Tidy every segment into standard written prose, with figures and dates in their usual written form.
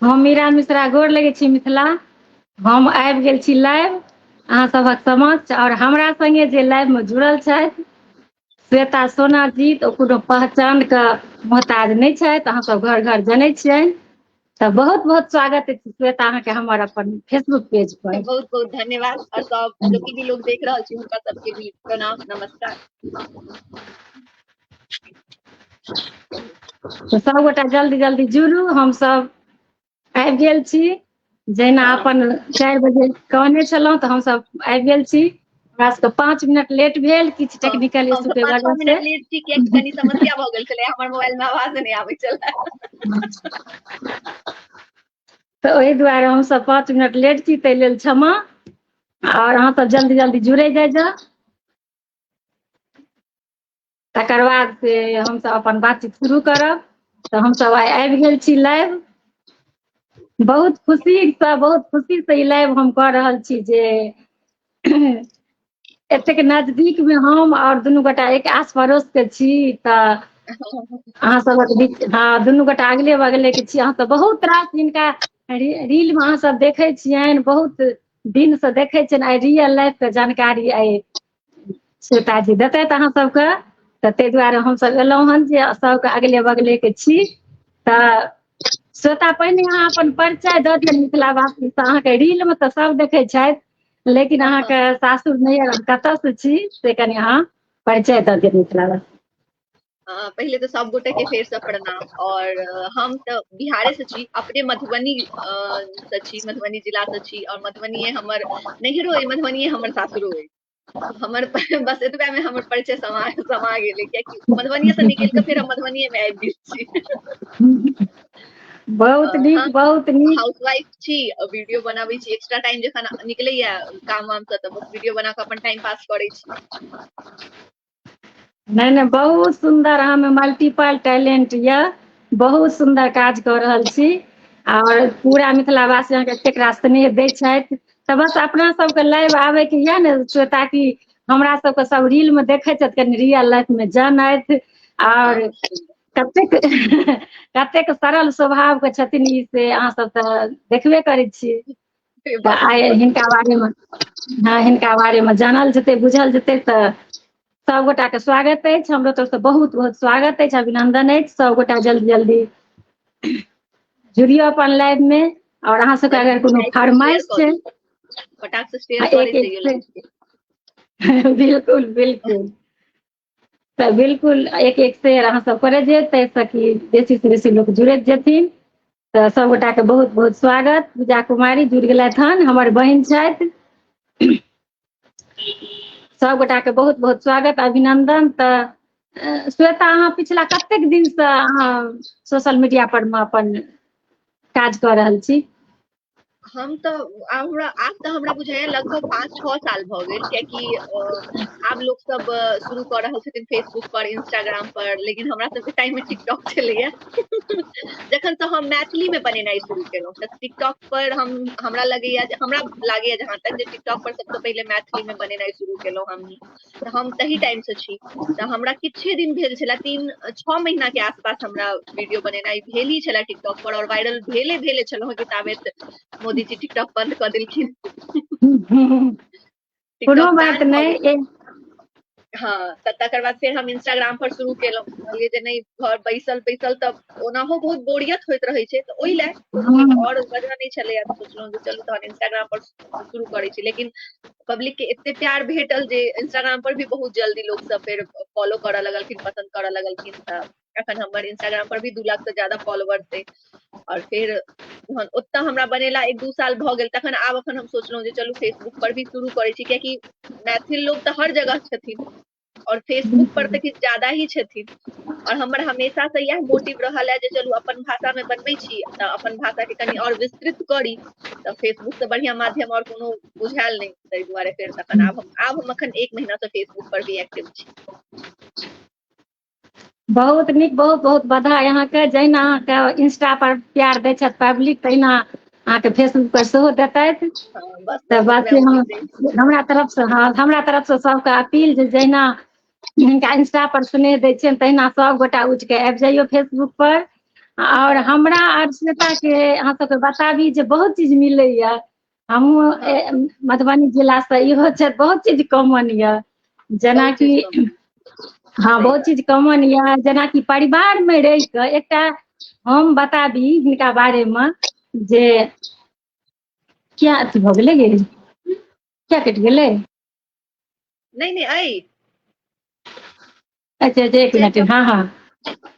हम मीरा मिश्रा गोर लगै छी मिथिला। हम आबि गेल छी लाइव अहाँ सभक समक्ष आओर हमरा संगे जे लाइव मे जुड़ल छथि श्वेता सोना जी, तऽ ओ कोनो पहचान के मोहताज नहि छथि, अहाँ सब घर घर जनै छियनि। तऽ बहुत बहुत स्वागत अछि श्वेता अहाँके हमर अपन फेसबुक पेज पर। बहुत बहुत धन्यवाद और सब जते भी लोग देख रहल छी हुनका सबके भी प्रणाम नमस्कार। तऽ सबगोटा जल्दी जल्दी जुड़ू, हमसब आबि गेल छी। जहिना अपन 4 बजे कहने छलहुँ तऽ हमसब आबि गेल छी। हमरा सबके 5 मिनट लेट भेल किछु टेक्निकल इशू के पाँच छओ वजह मिनट से। लेट छी कियाकि कनी समस्या भऽ गेल छलै, हमर मोबाइल मे आवाज नहि आबै छलै। तऽ ओहि दुआरे हमसब 5 मिनट लेट छी, ताहि लेल क्षमा। आओर अहाँ सब जल्दी जल्दी जुड़े जाइ जाउ, तकर बाद से हमसब अपन बातचीत शुरू करब। तऽ हमसब आइ आबि गेल छी लाइव। बहुत खुशी से ई लाइव हम कऽ रहल छी जे एतेक नजदीक में हम और दुनू गोटा एक आस पड़ोस के छी, तऽ अहाँ सबक बीच, हाँ, दुनू गोटा अगले बगले के छी। अहाँ सब बहुत रास हिनका रील में अहाँ सब देखै छियनि, बहुत दिन से देखै छियनि। आइ रियल लाइफ के जानकारी आइ श्वेता जी देतैथ अहाँ सबके, तऽ ताहि दुआरे हमसब एलहुँ हन जे सबके अगले बगले के छी। तऽ श्वेता, पहिने अहाँ अपन परिचय दऽ दिअ मिथिलावासी से। अहाँके रील में तऽ सब देखै छथि, लेकिन अहाँके सासुर नैहर कतऽ से छी से कनि अहाँ परिचय दऽ दिअ मिथिलावासी। पहिले तऽ सब गोटे के फेर से प्रणाम। और हम तऽ बिहारे से छी, अपने मधुबनी से छी, मधुबनी जिला से छी। और मधुबनीये हमर नैहरो अइ, मधुबनीये हमर सासुरो अइ। हमर बस एतबे में हमर परिचय समा गेलै, कियाकि मधुबनीये से निकलि कऽ फेर हम मधुबनीये में आबि गेल छी। बहुत नीक, हम बहुत नीक। हाउस वाइफ छी, वीडियो बनाबै छी। एक्स्ट्रा टाइम जखन निकलैया काम वाम से तऽ बस वीडियो बना कऽ अपन टाइम पास करै छी। नहि नहि, बहुत सुन्दर, अहाँमे मल्टीपल टैलेंट यऽ, बहुत सुन्दर काज कऽ रहल छी और पूरा मिथिलावासी अहाँके एतेक रास स्नेह दै छथि। तऽ बस अपना सबके लाइव आबैके यऽ ने श्वेता, की हमरा सबके सब रील में देखै छथि, कनि रियल लाइफ में जानथि और कतेक कतेक सरल स्वभाव के छथिन ई, से अहाँ सब तऽ देखबे करै छियै। तऽ आइ हिनका बारे में, हाँ, हिनका बारे में जानल जेतै, बुझल जेतै। तऽ सबगोटा के स्वागत अछि, हमरो तरफ से बहुत बहुत स्वागत अछि, अभिनंदन अछि। सबगोटा जल्दी जल्दी जुड़ियौ अपन लाइव में। और अहाँ सबके अगर कोनो फरमाइश छै, फटाक से शेयर करैत जइयौ लाइव के। बिल्कुल बिल्कुल, तऽ बिल्कुल एक एक शेयर अहाँ सब करैत जइयौ, ताहिसँ कि बेसी से बेसी लोक जुड़ैत जेथिन। तऽ सबगोटा के बहुत बहुत स्वागत। पूजा कुमारी जुड़ गेलथि हन, हमर बहिन छथि। सबगोटा के बहुत बहुत स्वागत, अभिनंदन। तऽ श्वेता, अहाँ पिछला कतेक दिन से अहाँ सोशल मीडिया पर मे अपन काज कऽ रहल छी? हम तऽ हमरा आब तऽ हमरा बुझाइया लगभग 5-6 साल भऽ गेल, कियाकि आब लोक सब शुरू कऽ रहल छथिन फेसबुक पर, इंस्टाग्राम पर, लेकिन हमरा सबके टाइम में टिकटॉक छलैया। जखन से हम मैथिली में बनेनाइ शुरू केलहुँ तऽ टिकटॉक पर हमरा लगैया, हमरा लागैया जहाँ तक जे टिकटॉक पर सबसँ पहिले मैथिली में बनेनाइ शुरू केलहुँ हम, तऽ हम तही टाइम से छी। तऽ हमरा किछे दिन भेल छलै, 3-6 महीना के आसपास हमरा वीडियो बनेनाइ भेल ही छलै टिकटॉक पर, और वायरल भेले भेले छलहुँ कि ताबेत मोदी जी टिकटॉक बंद कऽ देलखिन। कोनो बात नहि। हाँ, तऽ तकर बाद फेर हम इंस्टाग्राम पर शुरू केलहुँ। कहलियै जे नहि, घर बैसल बैसल तऽ ओनाहो बहुत बोरियत होइत रहै छै, तऽ ओहि लए आओर वजह नहि छलैया, तऽ सोचलहुँ जे चलू तहन इंस्टाग्राम पर शुरू करै छी। लेकिन पब्लिक के एते प्यार भेटल जे इंस्टाग्राम पर भी बहुत जल्दी लोक सब फेर फॉलो करऽ लगलखिन, पसन्द करऽ लगलखिन। तऽ अखन हमर इंस्टाग्राम पर भी 2 लाख से ज्यादा फॉलोअर्स अइ। और फेर ओतऽ हमरा बनेला 1-2 साल भऽ गेल, तखन आब अखन हम सोचलहुँ जे चलू फेसबुक पर भी शुरू करै छी, कियाकि मैथिल लोक तऽ हर जगह छथिन और फेसबुक पर तऽ किछु ज्यादा ही छथिन। और हमर हमेशा से इएह मोटिव रहल है जे चलू अपन भाषा में बनबै छी तऽ अपन भाषा के कनि और विस्तृत करी, तऽ फेसबुक से बढ़िया माध्यम और कोनो बुझायल नहि, ताहि दुआरे फेर तखन आब हम अखन 1 महीना से फेसबुक पर भी एक्टिव छी। बहुत नीक, बहुत बहुत बधाई अहाँके। जहिना अहाँके इंस्टा पर प्यार दै छथि पब्लिक, तहिना अहाँके फेसबुक पर सेहो देतैथ। तऽ बाकी हमरा तरफ से, हाँ, हमरा तरफ से सबके अपील जे जहिना हिनका इंस्टा पर स्नेह दै छियनि तहिना सब गोटा उठि के आबि जाइयौ फेसबुक पर आओर हमरा आर श्वेता के अहाँ सबके बताबी जे बहुत चीज मिलैया। हमहूँ मधुबनी जिलासँ इहो छै, बहुत चीज कॉमन यऽ, जेनाकि हँ बहुत चीज कॉमन यऽ, जेनाकि परिवारमे रहि कऽ एकटा हम बताबी हिनका बारेमे जे किया अथी भऽ गेलै गे, किया कटि गेलै? नहि नहि अइ अच्छा अच्छा, एक मिनट, हँ हँ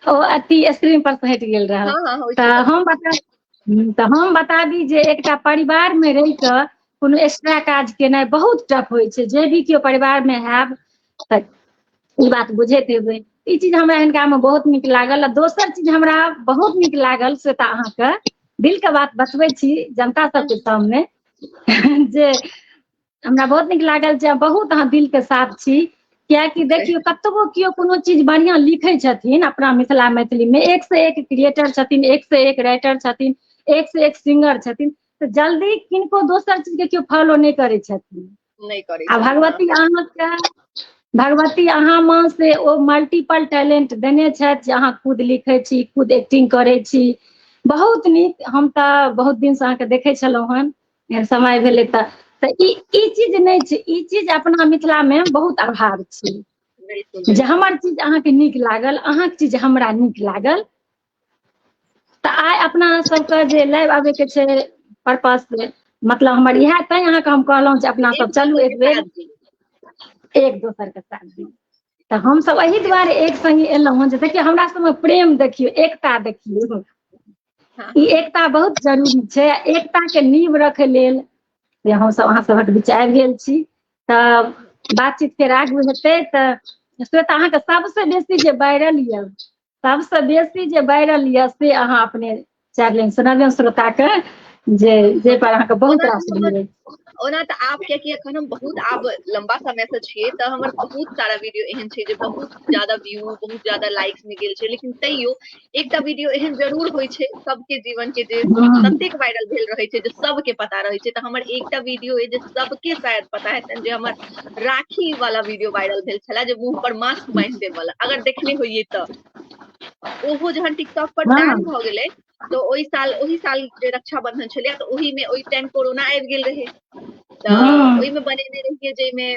ओ अथी स्क्रीन पर से हटि गेल रहै। तऽ हम बता तऽ हम बताबी जे एकटा परिवारमे रहि कऽ कोनो एक्स्ट्रा काज केनाइ बहुत टफ होइ छै। जे भी केओ परिवारमे हैब तऽ ई बात बुझैत हेबै। ई चीज हमरा हिनकामे बहुत नीक लागल। आ दोसर चीज हमरा बहुत नीक लागल से तऽ अहाँके दिलके बात बतबै छी जनता सबके सामने जे हमरा बहुत नीक लागल जे बहुत अहाँ दिलके साफ छी। कियाकि देखियौ कतबो केओ कोनो चीज बढ़िआँ लिखै छथिन अपना मिथिला मैथिलीमे, एक से एक क्रिएटर छथिन, एक से एक राइटर छथिन, एक से एक सिंगर छथिन, तऽ जल्दी किनको दोसर चीजके केओ फॉलो नहि करै छथिन। नहि करै। आ भगवती अहाँके, भगवती अहाँ माँ से ओ मल्टीपल टैलेंट देने छथि जे अहाँ खुद लिखै छी, खुद एक्टिंग करै छी। बहुत नीक। हम तऽ बहुत दिनसँ अहाँके देखै छलहुँ हन, एहन समय भेलै तऽ ई चीज नहि छै। ई चीज अपना मिथिलामे बहुत अभाव छै जे हमर चीज अहाँके नीक लागल, अहाँके चीज हमरा नीक लागल। तऽ आइ अपना सबके जे लाइव आबैके छै पर्पस, मतलब हमर इएह, तैं अहाँके हम कहलहुँ जे अपना सब चलू एक बेर एक दोसरके साथ दी। तऽ हमसब एहि दुआरे एक संगे एलहुँ हन जे देखियौ हमरा सबमे प्रेम देखियौ, एकता देखियौ। ई एकता बहुत जरूरी छै। एकता के नींव रखै लेल जे हमसब अहाँ सबक बीच आबि गेल छी। तऽ बातचीत फेर आगू हेतै। तऽ श्वेता, अहाँके सबसे बेसी जे वायरल यऽ, सबसे बेसी जे वायरल यऽ से अहाँ अपने चारि लाइन सुनबियौ श्रोता के, जे जे पर अहाँके बहुत रास मिलै। ओना तऽ आब कियाकि एखन हम बहुत आब लम्बा समय से छियै तऽ हमर बहुत सारा वीडियो एहन छै जे बहुत ज्यादा व्यू, बहुत ज्यादा लाइक्स में गेल छै, लेकिन तैयो एकटा वीडियो एहन जरूर होइ छै सबके जीवन के जे ततेक वायरल भेल रहै छै जे सबके पता रहै छै। तऽ हमर एकटा वीडियो अइ जे सबके शायद पता हेतनि, जे हमर राखी वाला वीडियो वायरल भेल छले, जे मुंह पर मास्क बान्हि देब वाला, अगर देखने होइए तऽ। ओहो जहन टिकटॉक पर बैन भऽ गेलै तऽ ओहि साल जे रक्षाबंधन छलै तऽ ओहिमे ओहि टाइम कोरोना आबि गेल रहै, तऽ ओहिमे बनेने रहियै जाहिमे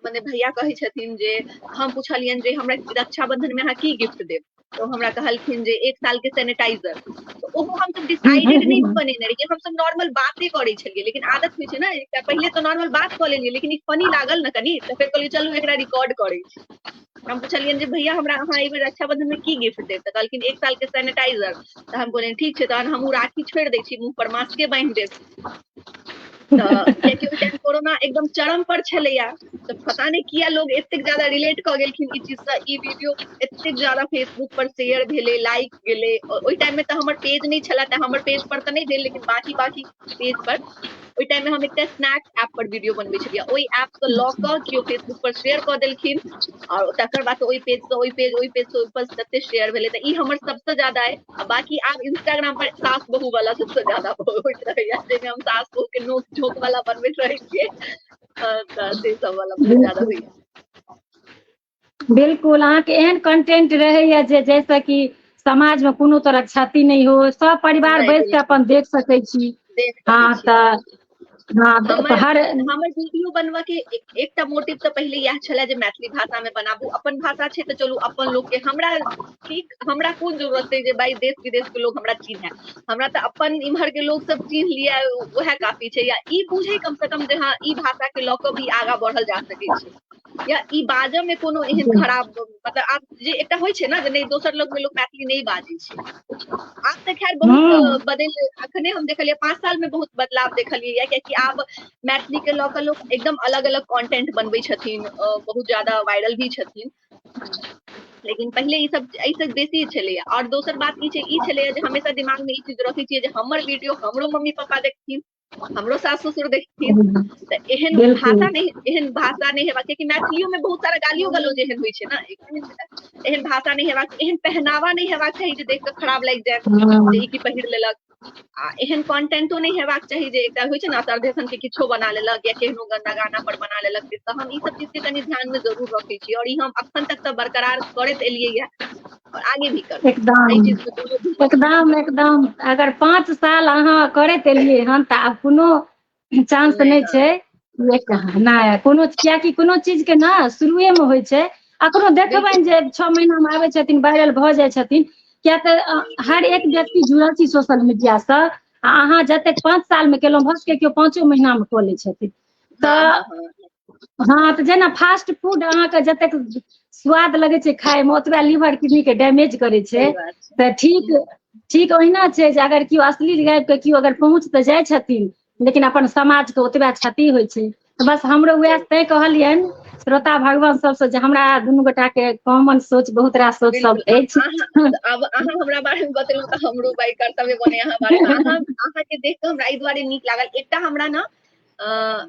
मने भैया कहै छथिन जे हम पुछलियनि जे हमरा रक्षाबंधन मे अहाँ की गिफ्ट देब, तऽ हमरा कहलखिन जे 1 साल के सैनिटाइजर। तऽ ओहो हमसब डिसाइडेड नहि बनेने रहियै, हमसब नॉर्मल बाते करै छलियै, लेकिन आदत होइ छै ने, पहिले तऽ नॉर्मल बात कऽ लेलियै, लेकिन ई फनी लागल ने कनि, तऽ फेर कहलियै चलू एकरा रिकॉर्ड करै छी। हम पुछलियनि जे भैया हमरा अहाँ एहि बेर रक्षाबंधन मे की गिफ्ट देब, तऽ कहलखिन 1 साल के सैनिटाइजर। तऽ हम कहलियनि ठीक छै, तहन हमहूँ राखी छोड़ि दै छी, मुँह पर मास्के बान्हि देब। तऽ कियाकि ओहि टाइम कोरोना एकदम चरम पर छलैया, तऽ पता नहि किया लोग एतेक ज्यादा रिलेट कऽ गेलखिन ई चीजसँ। ई वीडियो एतेक ज्यादा फेसबुक पर शेयर भेलै, लाइक गेलै। ओहि टाइम मे तऽ हमर पेज नहि छलए, तऽ हमर पेज पर तऽ नहि भेल, लेकिन बाकी बाकी पेज पर ओहि टाइम मे हम एकटा स्नैक ऐप पर वीडियो बनबै छलियै, ओहि ऐप से लऽ कऽ केओ फेसबुक पर शेयर कऽ देलखिन, आओर तकर बाद ओहि पेज से ओहि पेज, ओहि पेज से ओहि पर तते शेयर भेलै। तऽ ई हमर सबसे ज्यादा अइ। आ बाकी आब इंस्टाग्राम पर सास बहू वाला सबसे ज्यादा होइत रहैया, जाहिमे हम सास बहू के नोक झोंक वाला बनबैत रहै छियै, तऽ से सब वाला बहुत ज्यादा होइया। बिल्कुल, अहाँके एहन कंटेंट रहैया जे जैसे कि समाज में कोनो तरह क्षति नहि हो, सब परिवार बैस के अपन देख सकै छी। हँ तऽ हँ हमर वीडियो बनबऽ के एकटा मोटिव तऽ पहिले इएह छलै जे मैथिली भाषा मे बनाबू, अपन भाषा छै तऽ चलू अपन लोक के, हमरा की हमरा कोन जरूरत छै जे भाई देश विदेश के लोग हमरा चिन्है, हमरा तऽ अपन इम्हर के लोग सब चिन्ह लिये उएह काफी छै, या ई बुझे कम से कम जे हँ ई भाषा के लऽ कऽ भी आगाँ बढ़ल जा सकै छै, या ई बाजऽ मे कोनो एहन खराब, मतलब आब जे एकटा होइ छै ने जे नहि दोसर लोग मे लोग मैथिली नहि बाजै छै। आब तऽ खैर बहुत बदलि, अखने हम देखलियै 5 साल मे बहुत बदलाव देखलियै, कियाकि आब मैथिली के लऽ कऽ लोक एकदम अलग अलग कंटेंट बनबै छथिन, बहुत ज्यादा वायरल भी छथिन, लेकिन पहिले ई सब एहिसँ बेसी छलैया। आओर दोसर बात ई छै, ई छलैया जे हमेशा दिमाग मे ई चीज रखै छियै जे हमर वीडियो हमरो मम्मी पापा देखथिन, हमरो सास ससुर देखथिन, तऽ एहन भाषा नहि, एहन भाषा नहि हेबाक, कियाकि मैथिलियो मे बहुत सारा गालियो गलौज एहन होइ छै ने, एहन भाषा नहि हेबाक, एहन पहनावा नहि हेबाक चाही जे देख कऽ खराब लागि जाय जे ई की पहिर लेलक। आ एहन कंटेंटो नहि हेबाक चाही जे एकटा होइ छै ने असर्धेसन के किछो बना लेलक या केहनो गन्दा गाना पर बना लेलक, तऽ हम ई सब चीज के कनि ध्यान मे जरूर रखै छी और ई हम अखन तक तऽ बरकरार करैत एलियै या और आगे भी करबै। एकदम एहि चीज मे कोनो भी एकदम एकदम। अगर 5 साल अहाँ करैत एलियै हन तऽ आब कोनो चांस नहि नहि छै। नहि कोनो, कियाकि कोनो चीज के ने शुरुए मे होइ छै। अखनो बिल्कुल देखबनि जे 6 महीना मे आबै छथिन, वायरल भऽ जाइ छथिन, किया तऽ हर एक व्यक्ति जुड़ल छी सोशल मीडियासँ। आ अहाँ जतेक 5 सालमे केलहुँ, भऽ सकै केओ 5ओ महीनामे कऽ लै छथिन। हँ तऽ हँ हँ हँ, तऽ जेना फास्ट फूड अहाँके जतेक स्वाद लगै छै खायमे, ओतबे लीवर किडनी के डैमेज करै छै। सही बात छै। तऽ ठीक ठीक ओहिना छै जे अगर केओ अश्लील गाबि कऽ केओ अगर पहुँच तऽ जाइ छथिन, लेकिन अपन समाजके ओतबे क्षति होइ छै। तऽ बस हमरो उएह तैं कहलियनि श्रोता भगवान सबसँ जे हमरा दुनू गोटा के कॉमन सोच, बहुत रास सोच सब बिल्कुल। अछि। अहाँ आब अहाँ हमरा बारे मे बतेलहुँ तऽ हमरो भाय कर्तव्य बने अहाँ बारे मे। अहाँ अहाँके देख कऽ हमरा एहि दुआरे नीक लागल एकटा हमरा ने अ,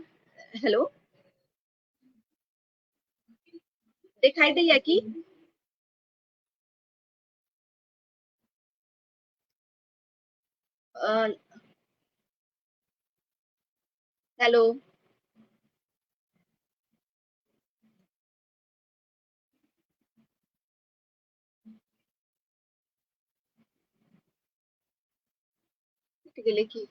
हेलो, देखाई दैया की? अ, हेलो। कटि गेलै की?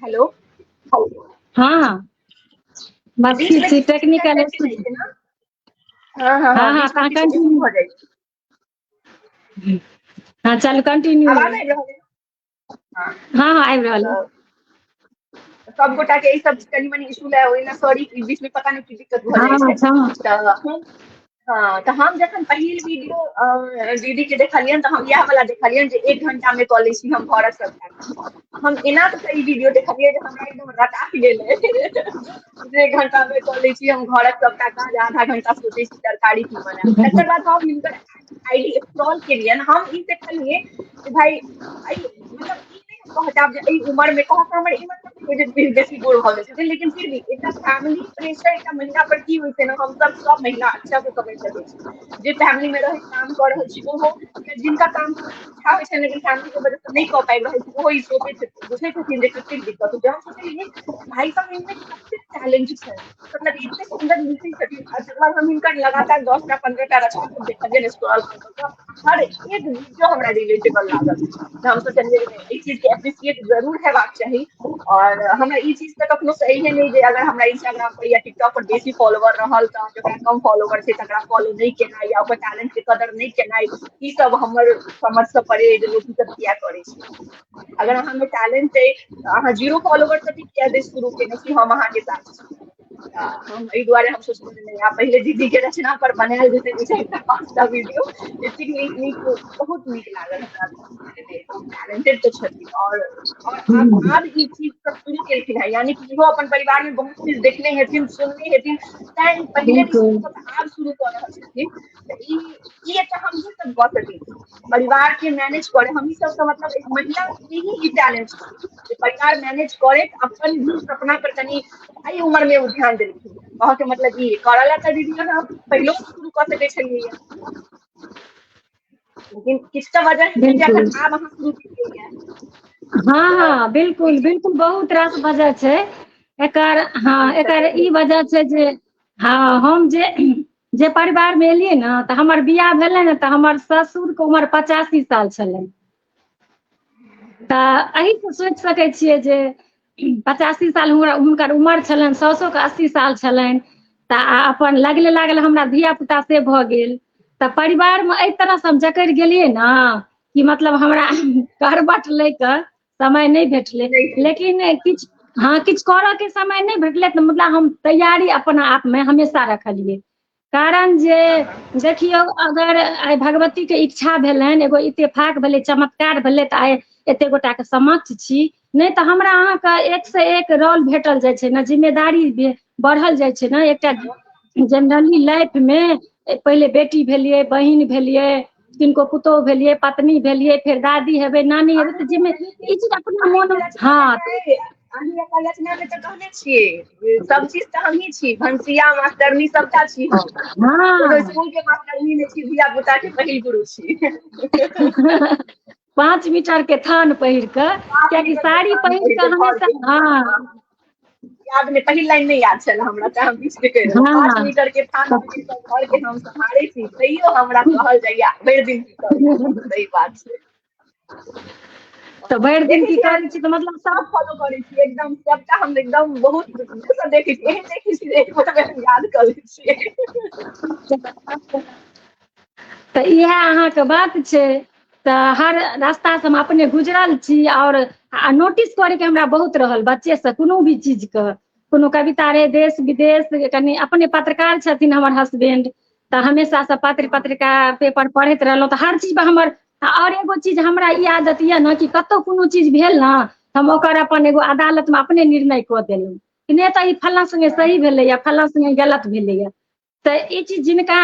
हेलो। हँ, बस बीच मे किछु किछु टेक्निकल। कटि जाइ छै ने। हँ हँ हँ हँ, हँ, बीच मे तऽ किछु इशू कंटिन्यू। भऽ जाइ छै। हँ, चलू कंटिन्यू। आवाज आबि रहल अइ? हँ। हँ हँ, आबि रहल अइ। तऽ सब गोटा के ई सब कनि मनी इशू लए ओहि सॉरी, बीच मे पता नहि की दिक्कत भऽ हँ जाइ छै। हँ। तऽ हम, हँ, तऽ हम जखन पहिल वीडियो दीदी के देखलियनि तऽ हम इएह वाला देखलियनि जे 1 घंटा मे कऽ लै छी हम घरक सबटा काज। हम एना कऽ के ई वीडियो देखलियै जे हमरा एकदम रटाक गेलै जे 1 घंटा मे कऽ लै छी हम घरक सबटा काज, आधा घंटा सोचै छी तरकारी की बनायब। तकर बाद हम हिनकर आईडी स्क्रॉल केलियनि, हम ई देखलियै जे भाई एहि मतलब ई नहि हम कहब जे एहि उमर मे कहब, हमर ई मतलब नहि जे बेसी बूढ़ भऽ गेल छथिन, लेकिन फिर भी एकटा फैमिली प्रेशर एकटा महिला पर की होइ छै ने, हम सब सब महिला अच्छा से समझ सकै छी, जे फैमिली मे रहैत काम कऽ रहल छी ओहो, या जिनका काम करैके इच्छा होइ छनि लेकिन फैमिली के वजह से नहि कऽ पाबि रहल छी ओहो, ई सोचै छथिन, बुझै छथिन जे कतेक दिक्कत होइ छै। हम सोचलियै भाई साहब इनमे कतेक टैलेंट छै, मतलब एते सुन्दर लिखै छथिन। आ तकर बाद हम हिनकर लगातार 10टा 15टा रचना सब देखलियनि स्क्रॉल कऽ कऽ, हर एक वीडियो हमरा रिलेटेबल लागल। तऽ हम सोचलियै जे नहि, एहि चीज के एप्रिसिएट जरूर हेबाक चाही। और हमरा ई चीज तऽ कखनो सही नहि जे अगर हमरा इंस्टाग्राम पर या टिकटॉक पर बेसी फॉलोवर रहल तऽ जकरा कम फॉलोवर छै तकरा फॉलो नहि केनाइ या ओकर टैलेंट के कदर नहि केनाइ, ई सब हमर समझ से परे जे लोक ई सब किया करै छै। अगर अहाँ मे टैलेंट अइ तऽ अहाँ जीरो फॉलोवर से भी किया नहि शुरू केने छी, हम अहाँके साथ छी। तऽ हम एहि दुआरे हम सोचलहुँ जे नहि, आब पहिले दीदी के रचना पर बनायल जेतै दू चारि टा पाँचटा वीडियो। एतेक नीक नीक, बहुत नीक लागल हमरा, बहुत टैलेंटेड तऽ छथिन और आब आब ई चीज सब शुरू केलखिन हेँ, यानी कि इहो अपन परिवार मे बहुत चीज देखने हेथिन, सुनने हेथिन, तैं ई पहिले नहि बिल्कुल शुरू कऽ कऽ आब शुरू कऽ रहल छथिन। तऽ ई एकटा हमही सब कऽ सकै छी परिवार के मैनेज करे, हमही सबसँ, मतलब एक महिला के ही ई टैलेंट छै जे परिवार मैनेज करैत अपन भी सपना पर कनि एहि उमर मे ओ ध्यान देलखिन। अहाँके मतलब ई करऽ ला तऽ दीदी अहाँ पहिलो शुरू कऽ सकै छलियै, लेकिन किछु तऽ वजह हेतै जे बिल्कुल अखन आब अहाँ शुरू केलियै। हँ तऽ हँ, ई बिल्कुल चीज बिल्कुल, बहुत रास वजह छै एकर। हँ, एकर तऽ ई वजह छै जे हँ, हम जे जे परिवारमे एलियै ने तऽ हमर बियाह भेलै ने, तऽ हमर ससुरके उमर 85 साल छलनि। तऽ एहिसँ सोचि सकै छियै जे 85 साल हुनकर उमर छलनि, साउसोके 80 साल छलनि। तऽ आ अपन लगले लागल हमरा धिया पुता से भऽ गेल। तऽ परिवारमे एहि तरहसँ हम जकड़ि गेलियै ने कि मतलब हमरा करबट लै के समय नहि भेटलै। लेकिन किछु, हँ, किछु करऽ के समय नहि भेटलै, तऽ मतलब हम तैयारी अपना आपमे हमेशा रखलियै। कारण जे देखियौ, अगर आइ भगवतीके इच्छा भेलनि, एगो इत्तेफाक भेलै, चमत्कार भेलै, तऽ आइ एते गोटाके समक्ष छी। नहि तऽ हमरा अहाँके एक से एक रोल भेटल जाइ छै ने, जिम्मेदारी बढ़ल जाइ छै ने। एकटा जेनरली लाइफमे पहिले बेटी भेलियै, बहिन भेलियै, किनको पुतोहु भेलियै, पत्नी भेलियै, फेर दादी हेबै, नानी हेबै, तऽ जिम्मे ई चीज अपना मोन, हँ। अहीं अपन रचना मे तऽ कहने छियै, सब चीज तऽ हमही छी, भनसिया, मास्टरनी, सबटा छी हम। कोनो स्कूल के मास्टरनी नहि छी, धिया पुता के पहिल गुरु छी। 5 मीटर के थान पहिर कऽ, कियाकि साड़ी पहिर कऽ हमेशा, हँ। याद नहि, पहिल लाइन नहि याद छल हमरा, तऽ हम बीच में कहि देलहुँ। पाँच मीटर के थान पहिर कऽ घर के हम सम्हारै छी, तैयो हमरा कहल जाइया भरि दिन की करै छी। सही बात छै। तऽ भरि दिन देखै की छियै। करै छी तऽ मतलब सब फॉलो करै छी एकदम सबटा, हम एकदम बहुत देखै छी, एहन देखै छी जे एक बेर याद कऽ लै छियै। तऽ इएह अहाँके बात छै। तऽ हर रास्तासँ हम अपने गुजरल छी आओर नोटिस करैके हमरा बहुत रहल बच्चेसँ, कोनो भी चीजके, कोनो कविता रहै, देश विदेश। कनि अपने पत्रकार छथिन हमर हसबेंड, तऽ हमेशासँ पत्र पत्रिका पेपर पढ़ैत रहलहुँ, तऽ हर चीजपर हमर। आओर एगो चीज हमरा ई आदत यऽ ने कि कतहु कोनो चीज भेल ने, हम ओकर अपन एगो अदालतमे अपने निर्णय कऽ देलहुँ कि नहि तऽ ई फल्लाँ सङ्गे सही भेलैया, फल्लाँ सङ्गे गलत भेलैया। तऽ ई चीज जिनका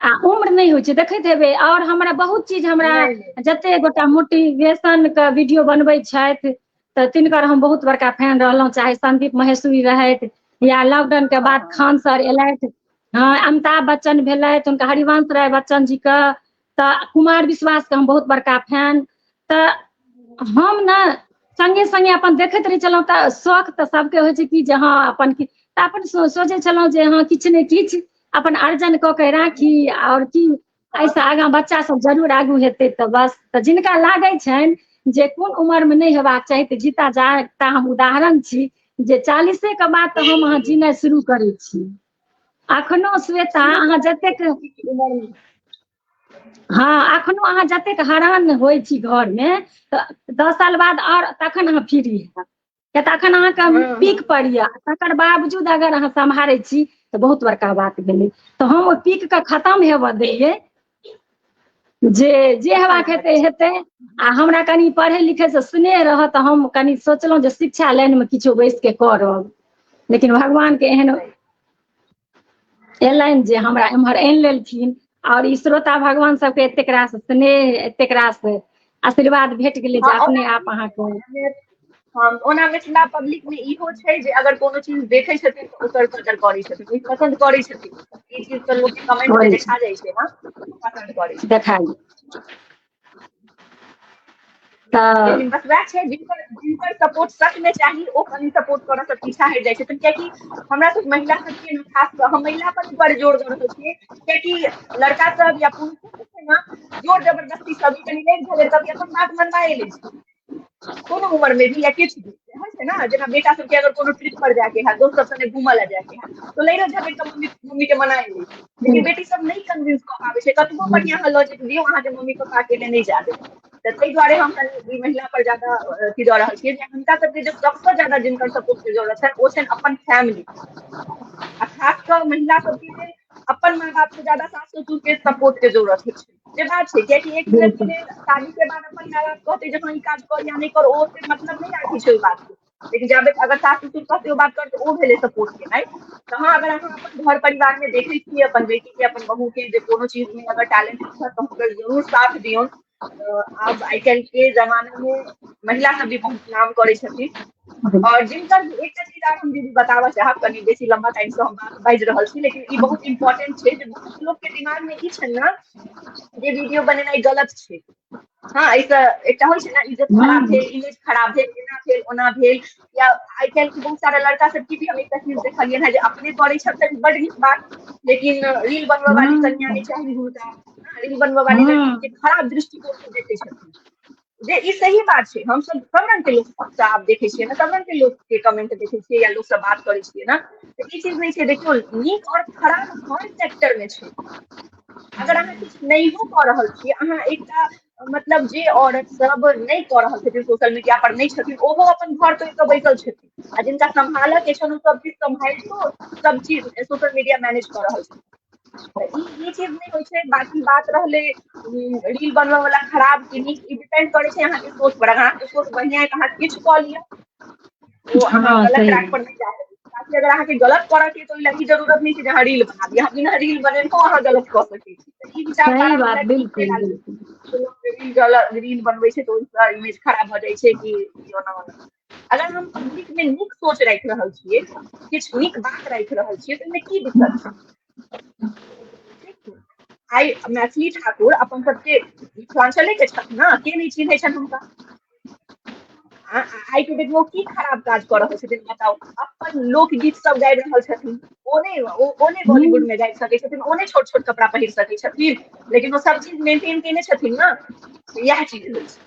आ उम्र नहि होइ छै, देखैत हेबै। आओर हमरा बहुत चीज, हमरा जते गोटा मोटिवेशन के वीडियो बनबै छथि, तऽ तिनकर हम बहुत बड़का फैन रहलहुँ, चाहे संदीप महेश्वरी रहथि या लॉकडाउन के बाद खान सर एलथि, हँ, अमिताभ बच्चन भेलथि, हुनका हरिवंश राय बच्चन जी के, तऽ कुमार विश्वासके हम बहुत बड़का फैन। तऽ हम ने सङ्गे सङ्गे अपन देखैत रहै छलहुँ, तऽ शौख तऽ सबके होइ छै कि जे हँ अपन तऽ अपन सोचै छलहुँ जे हँ, किछु ने किछु अपन अर्जन कऽ के राखी, आओर की एहिसँ आगाँ बच्चा सब जरूर आगू हेतै। तऽ बस, तऽ जिनका लागै छनि जे कोन उमरमे नहि हेबाक चाही, तऽ जीता जागता हम उदाहरण छी जे 40के बाद तऽ हम अहाँ जीनाइ शुरू करै छी। अखनो श्वेता, अहाँ जतेक, हँ, अखनो अहाँ जतेक हरान होइ छी घरमे, तऽ 10 साल बाद आओर तखन अहाँ फ्री हैब, किया तऽ अखन अहाँके पीक पर यऽ। तकर बावजूद अगर अहाँ सम्हारै छी तऽ बहुत बड़का बात भेलै। तऽ हम ओहि पीक के खतम हेबऽ देलियै, जे जे हेबाक हेतै हेतै। आ हमरा कनि पढ़ै लिखैसँ स्नेह रहत, तऽ हम कनि सोचलहुँ जे शिक्षा लाइनमे किछो बैस के करब, लेकिन भगवानके एहन एलनि जे हमरा एम्हर आनि लेलखिन, आओर ई श्रोता भगवान सबके एतेक रास स्नेह, एतेक रास आशीर्वाद भेट गेलै जे अपने आप अहाँके ओना मिथिला पब्लिक मे इहो छै जे अगर कोनो चीज देखै छथिन तऽ ओकर कदर करै छथिन, ओहि पसन्द करै छथिन। ई चीज तऽ लोकके कमेंट मे देखा जाइ छै ने, पसन्द करै छथिन। देखा तऽ लेकिन बस वएह छै, जिनकर जिनकर सपोर्ट सच मे चाही, ओ कनि सपोर्ट करऽ सँ पीछा हटि जाइ छथिन, कियाकि हमरा सब महिला सबके ने, खास कऽ हम महिला पर बड़ जोर दऽ रहल छियै, कियाकि लड़का सब या पुरुष सब छै ने, जोर जबरदस्ती सब कनि लड़ि झगड़ि कऽ भी अपन बात मनवाए लै छै, कोनो उमर मे भी या किछु भी होइ छै ने। जेना बेटा सबके अगर कोनो ट्रिप पर जाके है, दोस्त सब संगे घूमऽ लए जाके है, तो लड़ो झगड़ि कऽ मम्मी मम्मी के मनाए लै छै। लेकिन बेटी सब नहि कन्विंस कऽ पाबै छै, कतबो बढ़िआँ अहाँ लॉजिक दियौ, अहाँके मम्मी पप्पा अकेले नहि जा देत। तऽ ताहि दुआरे हम कनि ई महिला पर ज्यादा अथी दऽ रहल छियै जे हुनका सबके जे सबसँ ज्यादा जिनकर सपोर्ट के जरूरत छनि, ओ छनि अपन फैमिली, आ खास कऽ महिला सबके लेल अपन माँ बाप से ज्यादा सास ससुर के सपोर्ट के जरूरत होइ छै। जे बात छै, कियाकि एक मिनट के लेल शादी के बाद अपन माय बाप कहतै जे हँ, ई काज कर या नहि कर, ओ ओते मतलब नहि राखै छै ओहि बात के। लेकिन जाबे अगर सास ससुर कहतै, ओ बात करतै, ओ भेलै सपोर्ट केनाइ। तऽ हँ, अगर अहाँ अपन घर परिवार मे देखै छियै अपन बेटी के, अपन बहू के जे कोनो चीज मे अगर टैलेंट छै, तऽ हुनकर जरूर साथ दियौन। आब आइ काल्हि के जमाना मे महिला सब भी बहुत नाम करै छथिन। और जिनकर एकटा चीज आर हम दीदी बताबऽ चाहब, कनि बेसी लम्बा टाइम से हम बात बाजि रहल छी, लेकिन ई बहुत इम्पोर्टेंट छै जे बहुत लोक के दिमाग मे ई छै ने जे वीडियो बनेनाइ गलत छै। हँ, एहिसँ एकटा होइ छै ने, इज्जत खराब भेल, इमेज खराब भेल, एना भेल, ओना भेल। या आइ काल्हि के बहुत सारा लड़का सब की भी हम एकटा चीज देखलियनि हेँ जे अपने करै छथिन, बड नीक बात, लेकिन रील बनबऽ वाली कन्या नहि चाही हुनका, रील बनबऽ वाली लड़की के खराब दृष्टिकोण से देखै छथिन, जे ई सही बात छै। हमसब सब रंग के लोक आब देखै छियै ने, सब रंग के लोक के कमेंट देखै छियै या लोक सब बात करै छियै ने, तऽ ई चीज नहि छै। देखियौ, नीक और खराब हर सेक्टर मे छै। अगर अहाँ किछु नहियो कऽ रहल छियै, अहाँ एकटा मतलब जे औरत सब नहि कऽ रहल छथिन, सोशल मीडिया पर नहि छथिन, ओहो अपन घर तोड़ि कऽ बैसल छथिन आ जिनका सम्हालऽ के छनि ओ सब चीज सम्हालितो सब चीज सोशल मीडिया मैनेज कऽ रहल छथिन। तऽ ई चीज नहि होइ छै। बाकी बात रहलै रील बनबऽ वाला खराब की नीक, ई डिपेंड करै छै अहाँके सोच पर। अगर अहाँके सोच बढ़िआँ अइ तऽ अहाँ किछु कऽ लिअ, ओ अहाँ हँ गलत सही ट्रैक पर नहि जा सकै छी। बाकी अगर अहाँके गलत करऽ के अइ तऽ ओहि लए ई जरूरत नहि छै जे अहाँ रील बनाबी, अहाँ बिना रील बनेनहो अहाँ गलत कऽ सकै छी। तऽ ई सही विचारधारा बात हमरा ठीक नहि बिल्कुल लागल बिल्कुल। जे लोक रील रील बनबै छै तऽ ओहिसँ इमेज खराब भऽ जाइ छै कि ओना ओना। अगर हम पब्लिक मे नीक सोच राखि रहल छियै, किछु नीक बात राखि रहल छियै, तऽ ओहिमे की दिक्कत छै? ठीक छै। आइ मैथिली ठाकुर अपन सबके मिथिलाञ्चले के छथि ने, के नहि चिन्है छनि हुनका? आइ के डेट मे ओ की खराब काज कऽ रहल छथिन बताउ? अपन लोकगीत सब गाबि रहल छथिन। ओ नहि हूँ बॉलीवुड मे गाबि सकै छथिन, ओ नहि छोट छोट कपड़ा पहिर सकै छथिन, लेकिन ओ सब चीज मेंटेन केने छथिन ने। तऽ इएह चीज होइ छै।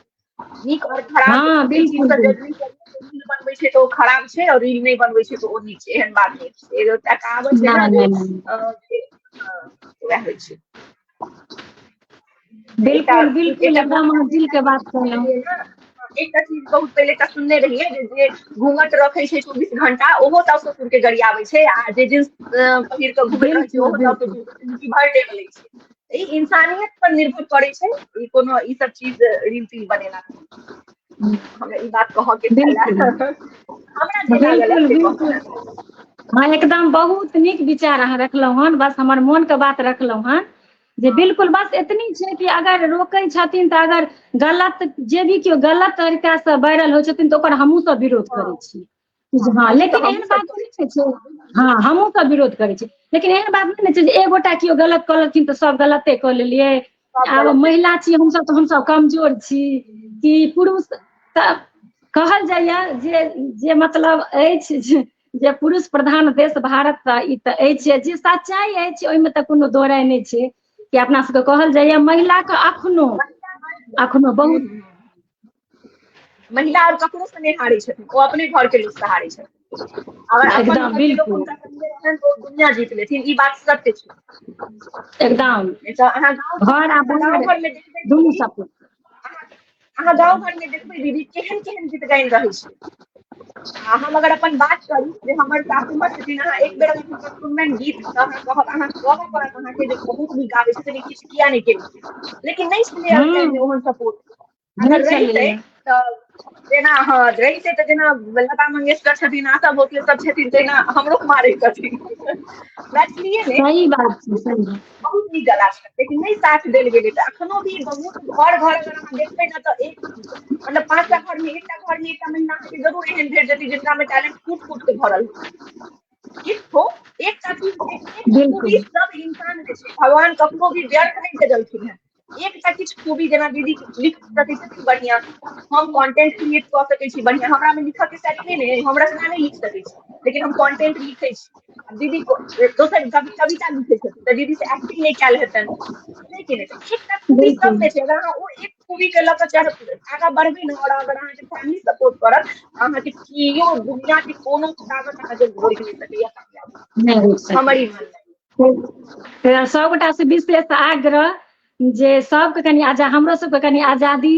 नीक और खराब हँ एहि चीज बिल्कुल से बिल्कुल। जजमेंट रील बनबै छै तऽ ओ खराब छै और रील नहि बनबै छै तऽ ओ नीक छै, एहन बात नहि छै। एकटा कहावत छै ने नहि जे नहि नहि। हँ, वएह होइ छै। एकटा बिल्कुल बिल्कुल एकटा एकदम बहुत अहाँ पहिने दिल एकटा के चीज बात सुनने कहलहुँ। रहियै ने, एकटा चीज बहुत पहिले एकटा सुनने रहियै जे घूंघट रखै छै 24 घंटा ओहो साउस ससुर के गरियाबै छै आ जे जींस पहिर कऽ घुमैत रहै छै बिल्कुल ओहो साउस बिल्कुल। ससुर के जिंदगी भरि टेम लै छै। ई इंसानियत पर निर्भर करै छै। ई कोनो ई सब चीज रील तिल बनेला से हमरा ई बात कहऽ के छले। बिल्कुल हमरा जे लागल बिल्कुल से बिल्कुल। कहलहुँ। हँ एकदम बहुत नीक विचार अहाँ रखलहुँ हन, बस हमर मोनके बात रखलहुँ हन जे बिल्कुल बस एतनी छै कि अगर रोकै छथिन तऽ अगर गलत जे भी केओ गलत तरीकासँ वायरल होइ छथिन तऽ ओकर हमहूँ सब विरोध हँ करै छी। हँ हँ, लेकिन तऽ एहन हमहुँ सब बात नहि छै, हँ हमहूँ सब विरोध करै छी, लेकिन एहन बात नहि ने छै जे एक गोटा केओ गलत कऽ लेलखिन तऽ सब गलते कऽ लेलियै। सब आब गलत। महिला छी हमसभ तऽ हमसभ कमजोर छी कि पुरुष? तऽ कहल जाइए जे जे मतलब अछि जे जे पुरुष प्रधान देश भारत, तऽ ई तऽ अछि जे सच्चाइ अछि, ओहिमे तऽ कोनो दोराइ नहि छै कि अपना सबके कहल जाइए महिलाके अखनो अखनो हूँ बहुत हूँ महिला आओर ककरो से नहि हारै छथिन, ओ अपने घर के लोक से हारै छथिन। अगर अपन एकदम घर के लोक बिल्कुल हुनका संगे रहतनि तऽ ओ दुनिया जीत लेथिन, ई बात सत्य छै। एकदम नहि तऽ अहाँ गाँव घर आ अहाँ गाँव बाहर घरमे देखबै दुनू दीदी, सब अहाँ अहाँ गाँव घरमे देखबै दीदी, केहन केहन गीत गानि रहै छै। आ हम अगर अपन बात करू जे हमर सासू माँ छथिन, अहाँ एक बेर अगर हुनकर सुनबनि गीत तऽ अहाँ कहब, अहाँ कहऽ पड़त अहाँके जे बहुत नीक गाबै छथिन, ई किछु किया नहि केलखिन। लेकिन नहि छलैए ओहि हूँ टाइममे ओहन सपोर्ट। नहि अगर रहितै छलैया। तऽ जेना हँ रहितै तऽ जेना लता मंगेशकर छथिन, आशा भोसले सब छथिन, तहिना हमरो माँ रहितथिन। मैथिलीए मे सही बात छै सही बात। बहुत नीक गला छै, लेकिन नहि साथ देल गेलै। तऽ अखनो भी बहुत घर घर अगर अहाँ देखबै ने तऽ एक मतलब पाँचटा घर मे एकटा घर मे एकटा महिला अहाँके जरूर एहन भेट जेती जिनका मे टैलेंट कूट कूट के भरल किछु एकटा चीज, एक खूबी बिल्कुल सब इंसान मे छै। भगवान कखनो भी व्यर्थ नहि भेजलखिन हेँ। एकटा किछु खूबी जेना दीदी लिख सकै छथिन बढ़िआँ, हम कंटेंट क्रिएट कऽ सकै छी बढ़िआँ। हमरा मे लिखऽ के शैली नहि ने, हम रचना नहि लिख सकै छी, लेकिन हम कंटेंट लिखै छी। दीदी दोसर कविता लिखै छथिन तऽ दीदी से एक्टिंग नहि कयल हेतनि, छै कि नहि? तऽ एकटा खूबी बिल्कुल सबमे छै। अगर अहाँ ओ एक खूबी के लऽ कऽ चढ़ आगाँ बढ़बै ने और अगर अहाँके फैमिली सपोर्ट करत, अहाँके कियो दुनिया के कोनो ताकत अहाँके रोकि नहि सकैया कामयाब नहि रोकि हमर सकैया। ई माननाइ सभगोटा से विशेष आग्रह जे सबके कनि आजा हमरो सबके कनि आजादी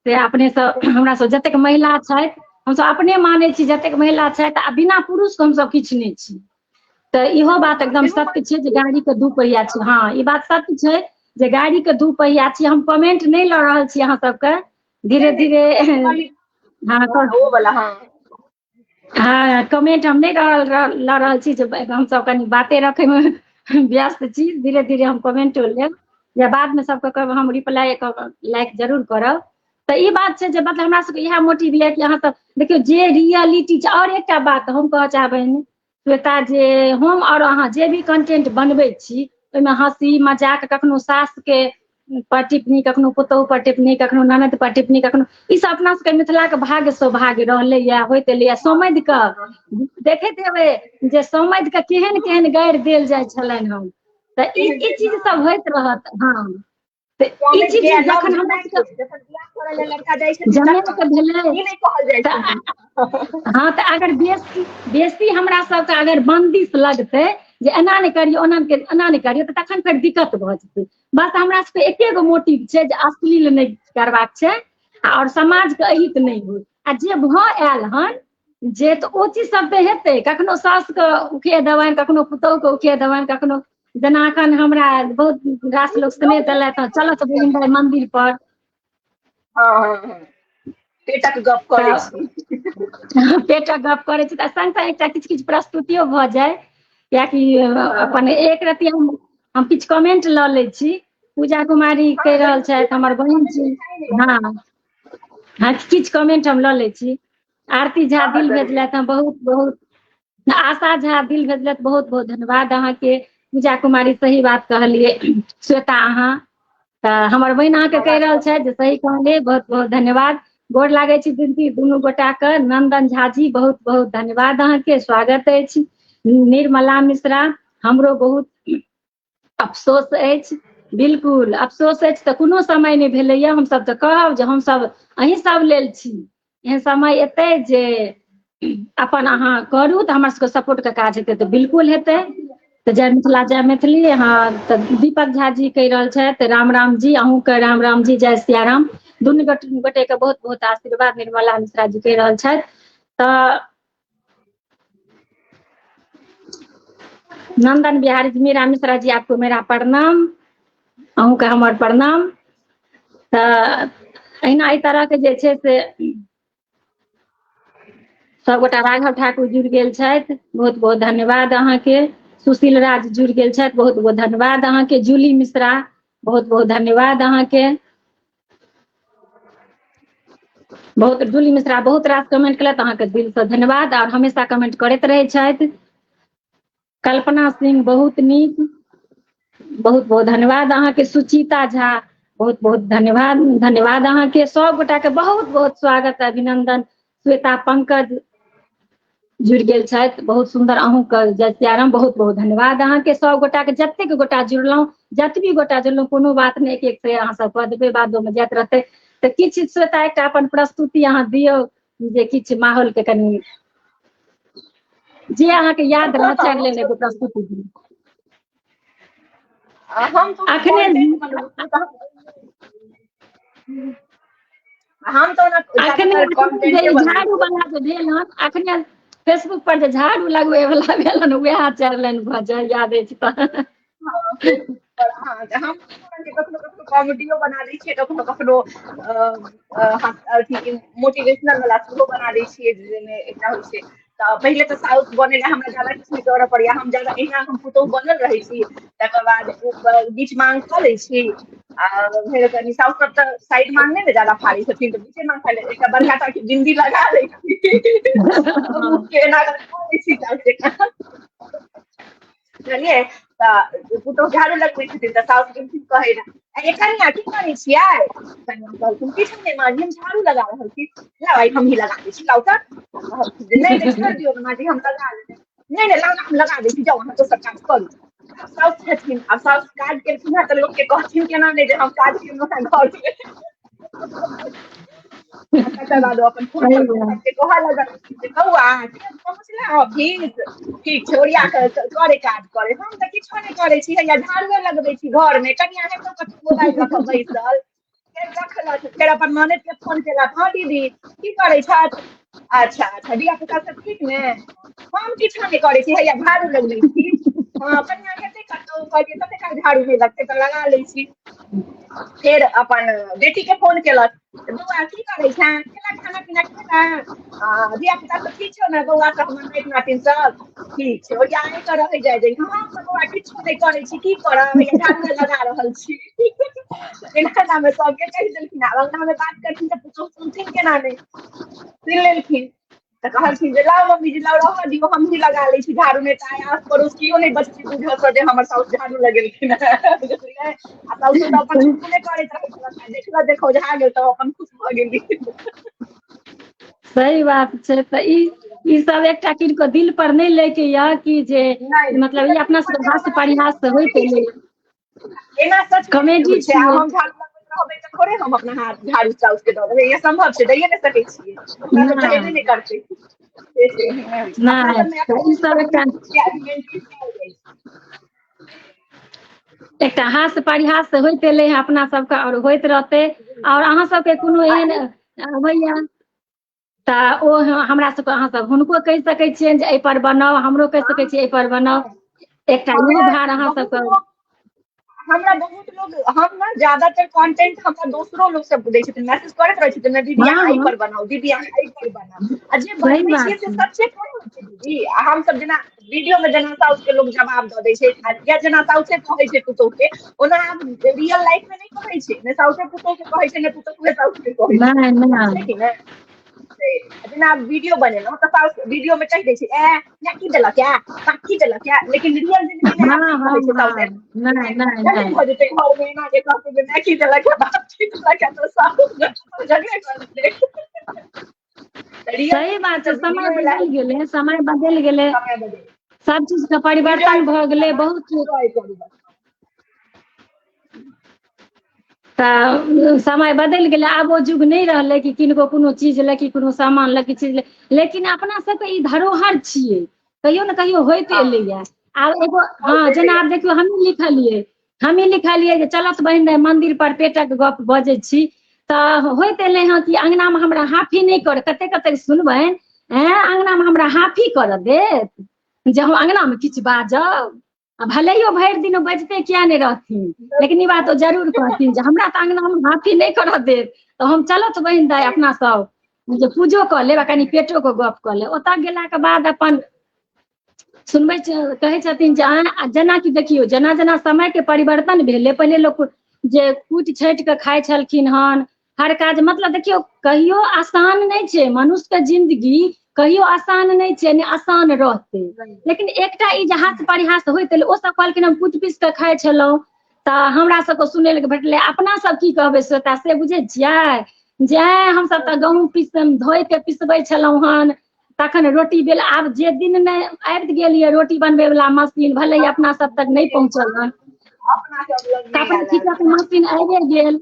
से अपने सब हमरा सब जतेक महिला छथि, हमसब अपने मानै छी जतेक महिला छथि आ बिना पुरुषके हमसब किछु नहि छी। तऽ इहो बात हँ एकदम सेहो सत्य बात छै जे गाड़ी के दू पहिया छै। हँ ई बात सत्य छै जे गाड़ी के दू पहिया छी। हम कमेंट नहि लऽ रहल छी अहाँ सबके, धीरे नहि नहि धीरे कमेंट वाली हँ ओ वाला हँ। हँ कमेंट हम नहि लऽ रहल छी जे हमसब कनि बाते रखैमे व्यस्त छी। धीरे धीरे हम कमेंटो लेब या बादमे सबके कहब, हम रिप्लाई लाइक जरूर करब। तऽ ई बात छै जे मतलब हमरा सबके इएह मोटिव यऽ कि अहाँ सब देखियौ जे रियलिटी छै। आओर एकटा बात हम कहऽ चाहबनि श्वेता, जे हम आओर अहाँ जे भी कंटेंट बनबै छी ओहिमे हँसी मजाक, कखनो सासके पर टिप्पणी, कखनो पुतोहु पर टिप्पणी, कखनो ननद पर टिप्पणी, कखनो ई सब अपना सबके मिथिलाके भाग्य सौभाग्य रहलैया, होइत एलैया। समधि के देखैत हेबै जे समधि के केहन केहन गारि देल जाइ छलनि हन। तऽ ई केहन ई केहन चीज हँ सब होइत रहत। हँ तऽ ई कॉमेंट चीज के लव जखन हमरा जमाय सबके के जखन बियाह करऽ लए लड़का जाइ छथिन जमाए तखन के भेलै ई नहि कहल जाइ तऽ छै। हँ तऽ अगर बेसी बेसी हमरा सबके अगर बन्दिश लगतै जे एना नहि करियौ, ओना एना नहि करियौ, तऽ तखन फेर दिक्कत भऽ जेतै। बस हमरा सबके एके गो मोटिव छै जे अश्लील नहि करबाक छै आओर समाजके अहित नहि होइ। आ जे भऽ आयल हन जे, तऽ ओ चीज सब तऽ हेतै। कखनो सासुके उखिए देबनि, कखनो पुतोहुके उखिए देबनि, कखनो जेना एखन हमरा बहुत रास लोक स्नेह देलथि हँ, चलऽ तऽ बहिन दाइ मन्दिर पर। हँ, पेटक गप करै छी। पेटक गप करै छी तऽ संग संग एकटा किछु किछु प्रस्तुतियो भऽ जाय, कियाकि अपन एक रति हम किछु कमेंट लऽ लै छी। पूजा कुमारी कहि रहल छथि, हमर बहिन छी। हँ हँ, किछु कमेंट हम लऽ लै छी। आरती झा दिल भेजलथि हँ, बहुत बहुत। आशा झा दिल भेजलथि, बहुत बहुत धन्यवाद अहाँके। पूजा कुमारी सही बात कहलियै। श्वेता अहाँ तऽ हमर बहिन अहाँके कहि रहल छथि जे सही कहलियै, बहुत बहुत धन्यवाद। गोर लागै छी दीदी दुनू गोटाके। नंदन झा जी बहुत बहुत धन्यवाद अहाँके, स्वागत अछि। निर्मला मिश्रा, हमरो बहुत अफसोस अछि। बिल्कुल अफसोस अछि तऽ कोनो समय नहि भेलैया। हमसब तऽ कहब जे हमसब अहीं सब लेल छी। एहन समय एतै जे अपन अहाँ करू तऽ हमर सबके सपोर्टके काज हेतै तऽ बिल्कुल हेतै। तऽ जय मिथिला जय मैथिली। हँ, तऽ दीपक झा जी कहि रहल छथि राम राम जी, अहूँके राम राम जी, जय सिया राम। दुनू गोटेके बहुत बहुत आशीर्वाद। निर्मला मिश्रा जी कहि रहल छथि। तऽ नंदन बिहारी जी, मीरा मिश्रा जी आपको मेरा प्रणाम, अहूँके हमर प्रणाम। तऽ एहिना एहि तरहके जे छै से सबगोटा राघव ठाकुर जुड़ि गेल छथि, बहुत बहुत धन्यवाद अहाँके। सुशील राज जुड़ि गेल छथि, बहुत बहुत धन्यवाद अहाँके। जूली मिश्रा, बहुत बहुत धन्यवाद अहाँके। बहुत जूली मिश्रा बहुत रास कमेंट केलथि, अहाँके दिलसँ धन्यवाद। आओर हमेशा कमेंट करैत रहै छथि। कल्पना सिंह बहुत नीक, बहुत बहुत धन्यवाद अहाँके। सुचिता झा बहुत बहुत धन्यवाद, धन्यवाद अहाँके। सब गोटाके बहुत बहुत स्वागत अभिनंदन। श्वेता पंकज जुड़ि गेल छथि, बहुत सुन्दर, अहूँके जय सियाराम, बहुत बहुत धन्यवाद अहाँके। सब गोटाके जतेक गोटा जुड़लहुँ, जतबी गोटा जुड़लहुँ, कोनो बात नहि, एक एक से अहाँ सब कऽ देबै, बादोमे जाइत रहतै। तऽ किछु श्वेता एकटा अपन प्रस्तुति अहाँ दियौ जे किछु माहौलके कनि जे अहाँके याद रहत, चारि लाइन एगो प्रस्तुति दियौ। अखने हम तऽ अखने झाड़ू वाला जे भेल हन, अखने फेसबुक पर जे झाड़ू लगबै वाला भेल हन, वएह चारि लाइन भऽ जाय, याद अछि तऽ। हम कखनो कखनो कॉमेडियो बना दै छियै, कखनो कखनो अथी मोटिवेशनल वाला सेहो बना दै छियै, जाहिमे एकटा होइ छै। तऽ पहिले तऽ साउस बनै लए हमरा ज्यादा किछु नहि करऽ पड़ैया, हम ज्यादा एहिना हम पुतोहु बनल रहै छी, तकर बाद बीच मांग कऽ लै छी। आ फेर कनि साउस सब तऽ साइड मांग नहि ने ज्यादा फाड़ै छथिन, तऽ बीचे मांग फाड़ि एकटा बड़का टा के बिन्दी लगा लै छी, एना कऽ लै छी साउस जकाँ, बुझलियै? तऽ पुतोहु झाड़ू लगबै छथिन तऽ साउस गेलखिन कहै लए, अरे कनिया की करै छियै? कनिया कहलखिन किछु नहि माँ जी, हम झाड़ू लगा रहल छी। लाउ आइ हमही लगा दै छी, लाउ तऽ। नहि नहि छोड़ि दियौ माँ जी, हम लगा लेबै। नहि नहि लाउ ने, हम लगा दै छी, जाउ अहाँ दोसर काज करू। आब साउस छथिन, आब साउस काज केलखिन हेँ तऽ लोकके कहथिन केना नहि जे हम काज केलहुँ हेँ घरमे। तकर बाद ओ अपन फोन पर सबके कहऽ लगलखिन जे बौआ पहुँचला ऑफिस, ठीक छै ओरिया कऽ करे काज करे, हम तऽ किछो नहि करै छी, हैया झाड़ुए लगबै छी घरमे, कनिया हेतौ कतौ मोबाइल लऽ कऽ बैसल। फेर रखलक, फेर अपन ननैद के फोन केलक, हँ दीदी की करै छथि? अच्छा अच्छा, धिया पुता सब ठीक ने? हम किछो नहि करै छी, हैया झाड़ू लगबै छी। हँ कनिया हेतै कतौ, कहलियै कते काल झाड़ू नहि लगतै तऽ लगा लै छी। फेर अपन बेटी के फोन केलक, बौआ की करै छें, खेला खाना पीना खेला, आ धिया पुता सब ठीक छौ ने, बौआ सब हमर नाति नातिन सब ठीक छै, ओरिया कऽ रहै जाइ जाइ, हम तऽ बौआ किछो नहि करै छी, की करब, हैया झाड़ूए लगा रहल छी। एना एनामे सबके कहि देलखिन। आब अंगनामे बात करथिन तऽ पुतोहु सुनथिन केना नहि, सुनि लेलखिन तऽ कहलखिन जे लाउ मम्मी जी लाउ, रहऽ दियौ, हमही लगा लै छी झाड़ू, नहि तऽ आइ आस पड़ोस केओ नहि बचतै बुझऽसँ जे हमर साउस झाड़ू लगेलखिन हेँ, बुझलियै? आ साउसो तऽ अपन चुटकुले करैत रहै छलनि, देखलक जे खौझा गेल तऽ अपन खुश भऽ गेली। सही बात छै। तऽ ई सब एकटा किनको दिल पर नहि लैके यऽ कि जे मतलब ई अपना सब हास्य परिहास होइत एलै, एना सच कॉमेडी छै। हम झाड़ू लगबैत रहबै तऽ थोड़े हम अपना हाथ झाड़ू साउस के दऽ देबै, ई सम्भव छै? दैये नहि सकै छियै, ओकरा तऽ चाहेबे नहि करतै। नहि, ई सब एकटा एकटा हास्य परिहास होइत एलै हँ अपना सबके आओर होइत रहतै। आओर अहाँ सबके कोनो एहन अबैया तऽ ओ हमरा सबके अहाँ सब हुनको कहि सकै छियनि जे एहिपर बनाउ, हमरो कहि सकै छियै एहिपर बनाउ। एकटा इहो भार अहाँ सबके। हमरा बहुत लोग, हम ने ज्यादातर कंटेंट हमरा दोसरो लोग सब दै छथिन, मैसेज करैत रहै छथिन, दीदी अहाँ एहि पर बनाउ, दीदी अहाँ एहि पर बनाउ। आ जे बनबै छियै से सच्चे थोड़े होइ छै दीदी। आ हमसब जेना वीडियो में जेना साउस के लोग जवाब दऽ दै छै या जेना साउसे कहै छै पुतोह के, ओना आब रियल लाइफ में नहि कहै छै, ने साउसे पुतोह के कहै छै, ने पुतोह साउस के कहै छै, छै कि नहि? जेना वीडियो बनेलहुँ तऽ साउस वीडियो में कहि दै छै, ए या की देलक या की देलक या, लेकिन रियल जिंदगी में नहि कहै छै साउस। नहि नहि भऽ जेतै घर में एना जे कहतै जे माय की देलक या बाप की देलक या, तऽ साउस झगड़े करतै। सही बात छै, समय बदलि गेलै, समय बदलि गेलै, सब चीज के परिवर्तन भऽ गेलै बहुत। तऽ समय बदलि गेलै, आब ओ युग नहि रहलै कि किनको कोनो चीज लए कि कोनो सामान लए कि चीज लए, लेकिन अपना सबके ई धरोहर छियै, कहियो ने कहियो होइत एलैया। आब एगो हँ जेना आब देखियौ, हमही लिखलियै जे चलत बहिन दाइ मंदिर पर पेटक गप बजै छी, तऽ होइत एलै हँ कि अङ्गनामे हमरा हाफी नहि कर, कते कते सुनबनि, ऐं अङ्गनामे हमरा हाफी करऽ देत जे हम अङ्गनामे किछु बाजब। आ भलेयो भरि दिन बजते किया नहि रहथिन, लेकिन ई बात ओ जरूर कहथिन जे हमरा तऽ अङ्गनामे हाफी नहि करऽ देत, तऽ हम चलत बहिन दाइ अपना सब जे पूजो कऽ लेब आ कनि पेटोके गप कऽ लेब। ओतऽ गेलाके बाद अपन सुनबै कहै छथिन जे अहाँ जेनाकि देखियौ, जेना जेना समयके परिवर्तन भेलै, पहिले लोक जे कुटि छाँटि कऽ खाइ छलखिन हन, हर काज मतलब देखियौ कहियो आसान नहि छै, मनुष्यके जिंदगी कहियो आसान नहि छै, नहि आसान रहतै। लेकिन एकटा ई जे हाथ परिहास होइत एलै, ओ सब कहलखिन हम कुटि पीस कऽ खाइ छलहुँ, तऽ हमरा सबके सुनै लए भेटलै। अपना सब की कहबै श्रोता से बुझै छियै? जे हमसब तऽ गहूँम पीस धोइ के पिसबै छलहुँ हन, तखन रोटी बेल। आब जे दिन नहि आबि गेल यऽ रोटी बनबै वला मशीन, भले ही अपना सब तक नहि पहुँचल हन, कपड़ा खींचऽके मशीन आबिए गेल,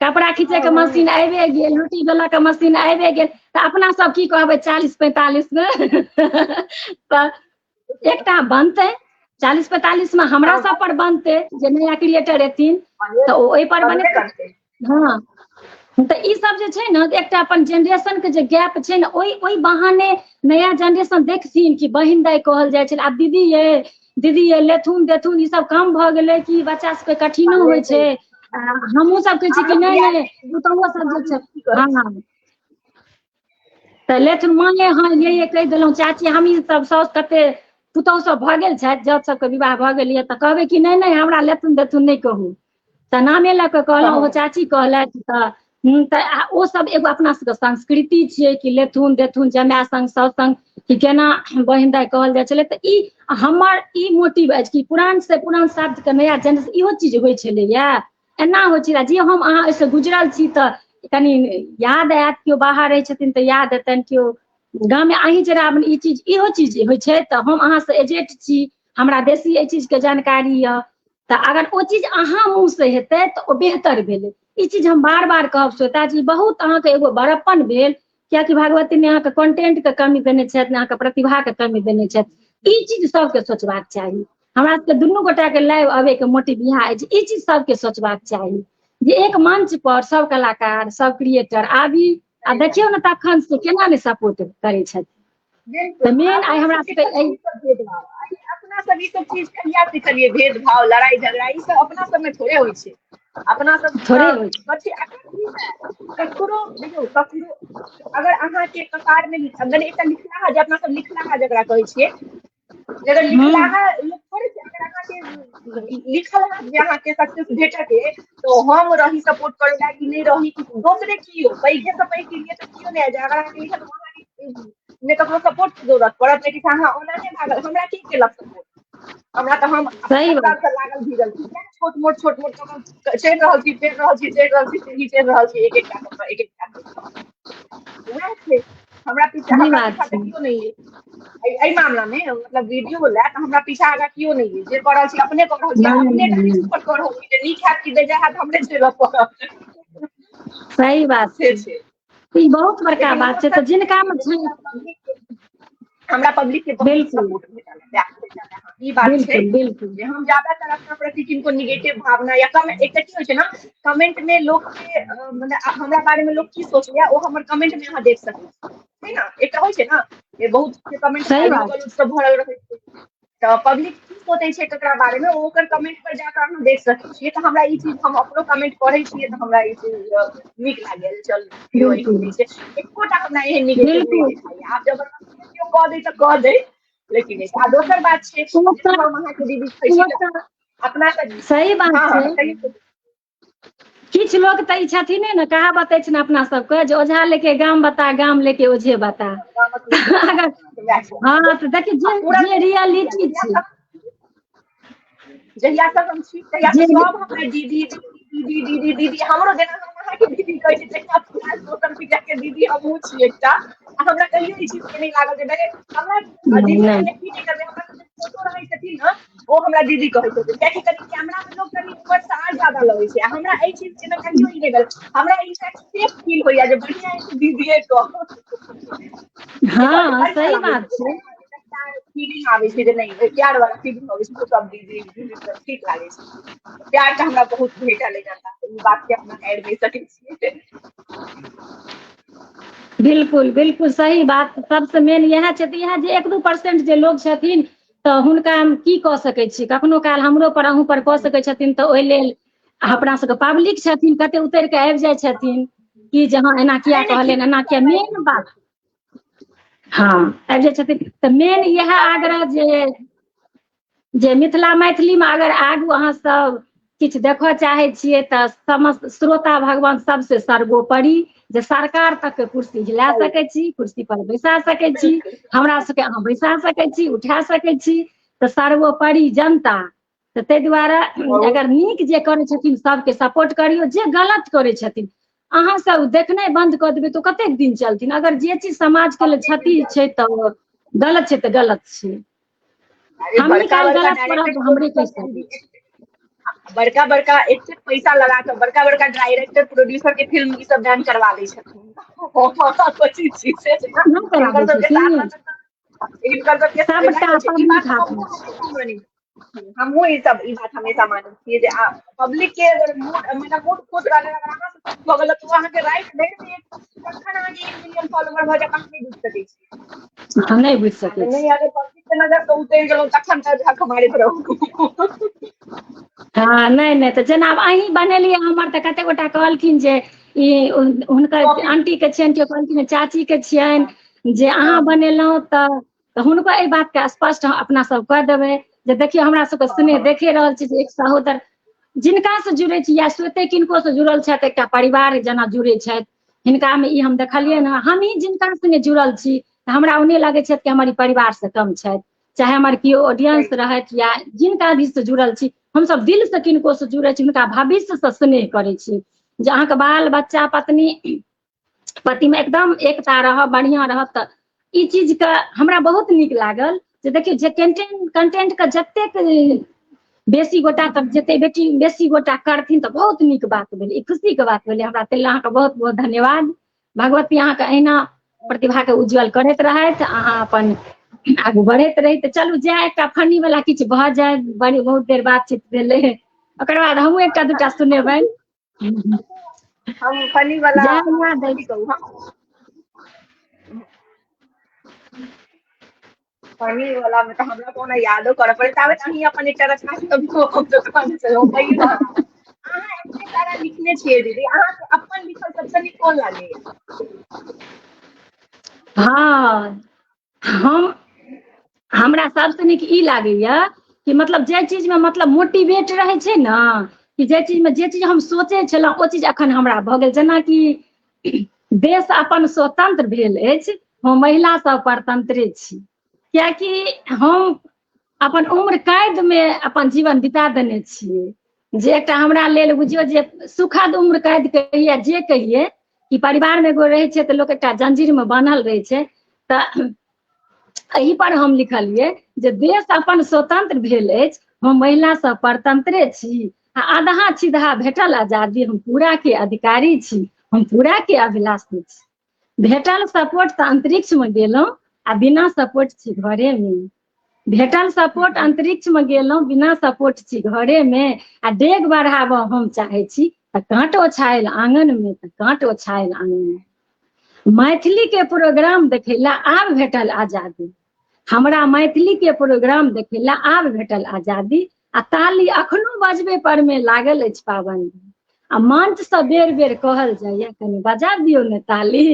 कपड़ा खींचैके मशीन आबिए गेल, रोटी बेलऽके मशीन आबिए गेल, तऽ अपना सब की कहबै 40-45 मे? तऽ एकटा बनतै 40-45 मे हमरा सब पर बनतै, जे नया क्रिएटर एथिन तऽ ओ ओहि पर बनेतै। हँ, तऽ ई सब जे छै ने, एकटा अपन जेनरेशन के जे गैप छै ने, ओहि बहाने नया जेनरेशन देखथिन कि बहिन दाइ कहल जाइ छै, आब दीदी ये दीदी ये लेथुन देथुन, ई सब कम भऽ गेलै। कि बच्चा सबके कठिनो होइ छै, हमहूँ सब कहै छी कि नहि नहि पुतहुओ सब जे छै, हँ तऽ लेथुन माँगे, हँ ये कहि देलहुँ चाची। हमही सब साउस कते पुतहु सब भऽ गेल छथि, जब सबके विवाह भऽ गेल यऽ, तऽ कहबै कि नहि नहि हमरा लेथुन देथुन नहि कहू, तऽ नामे लऽ कऽ कहलहुँ, ओ चाची कहलथि। तऽ ओ सब एगो अपना सबके संस्कृति छियै कि लेथुन देथुन जमाय संग साउस संग कि केना बहिन दाइ कहल जाइ छलै। तऽ ई हमर ई मोटिव अछि कि पुरान से पुरान शब्दके नया जेनरेशन इहो चीज होइ छलैया, एना होइ छलै, जे हम अहाँ एहिसँ गुजरल छी तऽ कनि याद आयत। केओ बाहर रहै छथिन तऽ याद एतनि, केओ गाममे अहीं जेना ई चीज इहो चीज होइ छै। तऽ हम अहाँसँ एजेट छी, हमरा बेसी एहि चीजके जानकारी यऽ, तऽ अगर ओ चीज अहाँ मुँहसँ हेतै तऽ ओ बेहतर भेलै। ई चीज हम बार बार कहब श्वेता जी, बहुत अहाँके एगो बड़प्पन भेल, कियाकि भगवती ने अहाँके कंटेंटके कमी देने छथि, ने अहाँके प्रतिभाके कमी देने छथि। ई चीज सबके सोचबाक चाही। हमरा सबके दुनू गोटाके लाइव अबैके मोटिव इएह अछि, ई चीज सबके सोचबाक चाही जे एक मंच पर सब कलाकार सब क्रिएटर आबी आ देखियौ ने तखन से केना ने सपोर्ट करै छथि। तऽ मेन आइ हमरा सबके अपना सब ई सब चीज कहिया सिखलियै? भेदभाव, लड़ाई झगड़ा, ई सब अपना सबमे थोड़े होइ छै। अपना सब थोड़े होइ छै। ककरो देखियौ, ककरो अगर अहाँके कपार मे मने एकटा लिखलाहा, जे अपना सब लिखलाहा जकरा कहै छियै, अगर लिखलाहा लोक थोड़े छै। अगर अहाँके लिखल हैत जे अहाँके सक्सेस भेटत, तऽ हम रही सपोर्ट करै ला कि नहि रही, दोसरे कियो पैघे से पैघ क्रिएटर कियो नहि आबि जाय, अगर अहाँके लिखल, अहाँके नहि ककरो सपोर्ट के जरूरत पड़त, नहि किछु। अहाँ ओनाहे भागल, हमरा की केलक सपोर्ट? हमरा तऽ हम से लागल भिड़ल छी, छोट मोट छोट मोट चढ़ि रहल छी, चढ़ि रहल छी, चढ़ि रहल छी, सीढ़ी चढ़ि रहल छी, एक एकटा एक एकटा, वएह छै। हमरा पीछा हमरा पीछा तऽ केओ नहि अइ एहि मामला मे, मतलब वीडियो लए तऽ हमरा पीछा आगा केओ नहि अइ। जे कऽ रहल छी अपने कऽ रहल छी, अपने टा पर कऽ रहल छी, जे नीक हैत कि बेजाय हैत हमरे झेलऽ पड़त। सही बात से छै, ई बहुत बड़का बात छै। तऽ जिनका मे हमरा पब्लिक के बहुत सपोर्ट भेटल। ई बात छै बिल्कुल बिल्कुल जे हम ज्यादातर अपना प्रति किनको निगेटिव भावना या कम, एकटा की होइ छै ने, कमेंट मे लोक के मतलब हमरा बारे मे लोक की सोचैया ओ हमर कमेंट मे अहाँ देख सकै छी, है ने? एकटा होइ छै ने जे बहुत कमेंट सही बात। सब भरल रहै छै, तऽ पब्लिक की सोचै छै ककरा बारे मे, ओ ओकर कमेंट पर जाकऽ अहाँ देख सकै छियै। तऽ हमरा ई चीज, हम अपनो कमेंट पढ़ै छियै तऽ हमरा ई चीज नीक लागल, चल बिल्कुल छै। एकोटा हमरा एहन निगेटिव नहि बिल्कुल देखाइया। आब जबरदस्ती केओ कऽ दै तऽ कऽ दै, लेकिन आ दोसर बात छै ओ जेना तऽ हम अहाँके दीदी कहै ओ छी तऽ तऽ अपना सब, सही बात हँ छै। हँ कहियौ। किछु लोक तऽ ई छथिने ने, कहावत अछि ने अपना सबके जे ओझा लेके गाम बता, गाम लेके ओझे बता। अगर हँ तऽ देखियौ आ जे पूरा जे रियलिटी छै। जहिया से हम छी तहिया जे से सब हमरा दीदी दीदी दीदी दीदी, हमरो जेना हम अहाँके दीदी कहै छी तहिना पूरा सोशल मीडिया के दीदी हमहुँ छी एकटा। आ हमरा कहियो ई चीज के नहि लागल जे हमरा नहि दीदी नहि के की नहि करबै, हमरा फोटो रहै छथिन ने, ओ हमरा दीदी कहै छथिन, कियाकि कनि कैमरा मे लोक कनि उमर से आर ज्यादा लगै छै। आ हमरा एहि चीज के कहियो ई नहि भेल, हमरा इनफैक्ट सेफ फील होइया जे बढ़िया अछि दीदीए कह। हँ बढ़िया सही लागै बात छै। फीलिंग आबै छै जे नहि, प्यार वाला फीलिंग अबै छै, सब दीदी दीदी सब ठीक लागै छै। प्यार तऽ हमरा बहुत भेटल अइ जनता से, ई बात के अपना नकारि नहि सकै छियै। बिल्कुल बिल्कुल सही बात। सबसँ मेन इएह छै तऽ इएह जे 1-2% जे लोक छथिन तऽ हुनका हम की कऽ सकै छी? कखनो काल हमरो पर अहूँ पर कऽ सकै छथिन, तऽ ओहि लेल अपना सबके पब्लिक छथिन, कते उतरि कऽ आबि जाइ छथिन कि जे हँ एना किया नहि नहि कहलनि, एना किया, मेन बात हँ आबि जाइ छथिन। तऽ मेन इएह आग्रह जे जे मिथिला मैथिलीमे अगर आगू अहाँ सब किछु देखऽ चाहै छियै तऽ समस्त श्रोता भगवान सबसे सर्वोपरि, जे सरकार तक के कुर्सी हिला सकै छी, कुर्सी पर बैसा सकै छी, हमरा सबके अहाँ बैसा सकै छी, उठा सकै छी, तऽ सर्वोपरि जनता। तऽ ताहि दुआरे अगर नीक जे करै छथिन सबके सपोर्ट करियौ, जे गलत करै छथिन अहाँ सब देखनाइ बन्द कऽ देबै तऽ कतेक दिन चलथिन? अगर जे चीज समाज के लेल क्षति छै तऽ गलत छै तऽ गलत छै। अरे हमही बड़का काल्हि बड़का गलत करब डायरेक्टर तऽ हमरे प्रोड्यूसर कहि सकै छी। बड़का बड़का एतेक पैसा लगा कऽ बड़का बड़का डायरेक्टर प्रोड्यूसर के फिल्म ई सब बैन करबा दै छथिन। हम सोचै छी से नहि हिनकर कराबै सबके छथिन। साथ हिनकर सबके सबटा वएह छै, ई पब्लिक बात हाथ हमहुँ मे छै। हमेशा मानै छी, हमहुँ ई सब ई बात हमेशा मानै छियै जे पब्लिक के अगर मूड, मतलब मूड खुश रहलै, अगर अहाँ से खुश भऽ गेल तऽ ओ अहाँके राति भरि मे कखन अहाँके 1 मिलियन फॉलोवर भऽ जायत अहाँ नहि बुझि सकै छी। हम नहि बुझि आ सकै नहि छी। अगर पब्लिक के नजर से उतरि गेलहुँ तखन तऽ झख मारैत रहू। हँ नहि नहि, तऽ जेना आब अहीं बनेलियै हमर, तऽ कते गोटा कहलखिन जे ई हुनकर कॉपी आंटी के छियनि, केओ कहलखिन चाची के छियनि, जे अहाँ हँ बनेलहुँ तऽ हुनको एहि बातके स्पष्ट अपना सब कऽ देबै जे देखियौ हमरा सबके हँ स्नेह हँ देखे रहल छी जे एक सहोदर जिनका से जुड़ै छी या स्वते किनको से जुड़ल छथि, एकटा परिवार जेना जुड़ै छथि हिनकामे, ई हम देखलियै हँ ने। हमही जिनका संगे जुड़ल छी तऽ हमरा ओ नहि लगै छथि कि हमर ई परिवार से कम छथि, चाहे हमर केओ ऑडियंस सही रहथि या जिनका भी से जुड़ल छी। हमसभ दिल से किनको से जुड़ै छी, हुनका भविष्य से स्नेह करै छी जे अहाँके बाल बच्चा पत्नी पतिमे एकदम एकता रहब, बढ़िआँ रहब। तऽ ई चीजके हमरा बहुत नीक लागल जे देखियौ जे कंटेंटके जतेक बेसी गोटा तक जते बेटी बेसी गोटा करथिन तऽ बहुत नीक बात भेलै, ई खुशीके बात भेलै हमरा। ताहि लए अहाँके बहुत बहुत धन्यवाद। भगवती अहाँके अहिना प्रतिभाके उज्जवल करैत रहथि, अहाँ अपन आगू बढ़ैत रही। तऽ चलू जाय, एकटा फनी वाला किछु भऽ जाय। बड़ी बहुत देर बातचीत भेलै, ओकर बाद हमहूँ एकटा दूटा सुनेबनि। हम फनी वाला जएह याद कथी अछि। कहू, हम फनी वाला मे तऽ हमरा कोनो यादो करऽ पड़त, ताबे अहीं अपन एकटा रचना सुनबियौ, हम दोकान से कहियौ ने। अहाँ एते सारा लिखने छियै दीदी, अहाँके अपन लिखल सबसँ नीक कोन लागैया? हँ, हम हमरा सबसँ नीक ई लागैया कि मतलब जाहि चीजमे मतलब मोटिवेट रहै छै ने, कि जाहि चीजमे जे चीज हम सोचै छलहुँ ओ चीज अखन हमरा भऽ गेल। जेनाकि देश अपन स्वतंत्र भेल अछि, हम महिला सब परतंत्रे छी, कियाकि हम अपन उम्र कैद मे अपन जीवन बिता देने छियै, जे एकटा हमरा लेल बुझियौ जे सुखद उम्र कैद कहियै जे कहियै कि परिवारमे एगो रहै छै तऽ लोक एकटा जंजीरमे बान्हल रहै छै। तऽ एहि पर हम लिखलियै जे देश अपन स्वतंत्र भेल अछि, हम महिला सब परतंत्रे छी, आ आधा छिधा भेटल आजादी, हम पूरा के अधिकारी छी, हम पूरा के अभिलाषी छी। भेटल सपोर्ट तऽ अंतरिक्ष मे गेलहुँ आ बिना सपोर्ट छी घरेमे। भेटल सपोर्ट अन्तरिक्षमे गेलहुँ, बिना सपोर्ट छी घरेमे, आ डेग बढ़ाबऽ हम चाहै छी तऽ काँट ओछायल आङनमे, तऽ काँट ओछायल आङनमे। मैथिली के प्रोग्राम देखै लए आब भेटल आजादी, हमरा मैथिली के प्रोग्राम देखै लए आब भेटल आजादी, आ ताली अखनो बजबे पर मे लागल अछि पाबंदी। आ मंचसँ बेर बेर कहल जाइए कनि बजा दियौ ने ताली,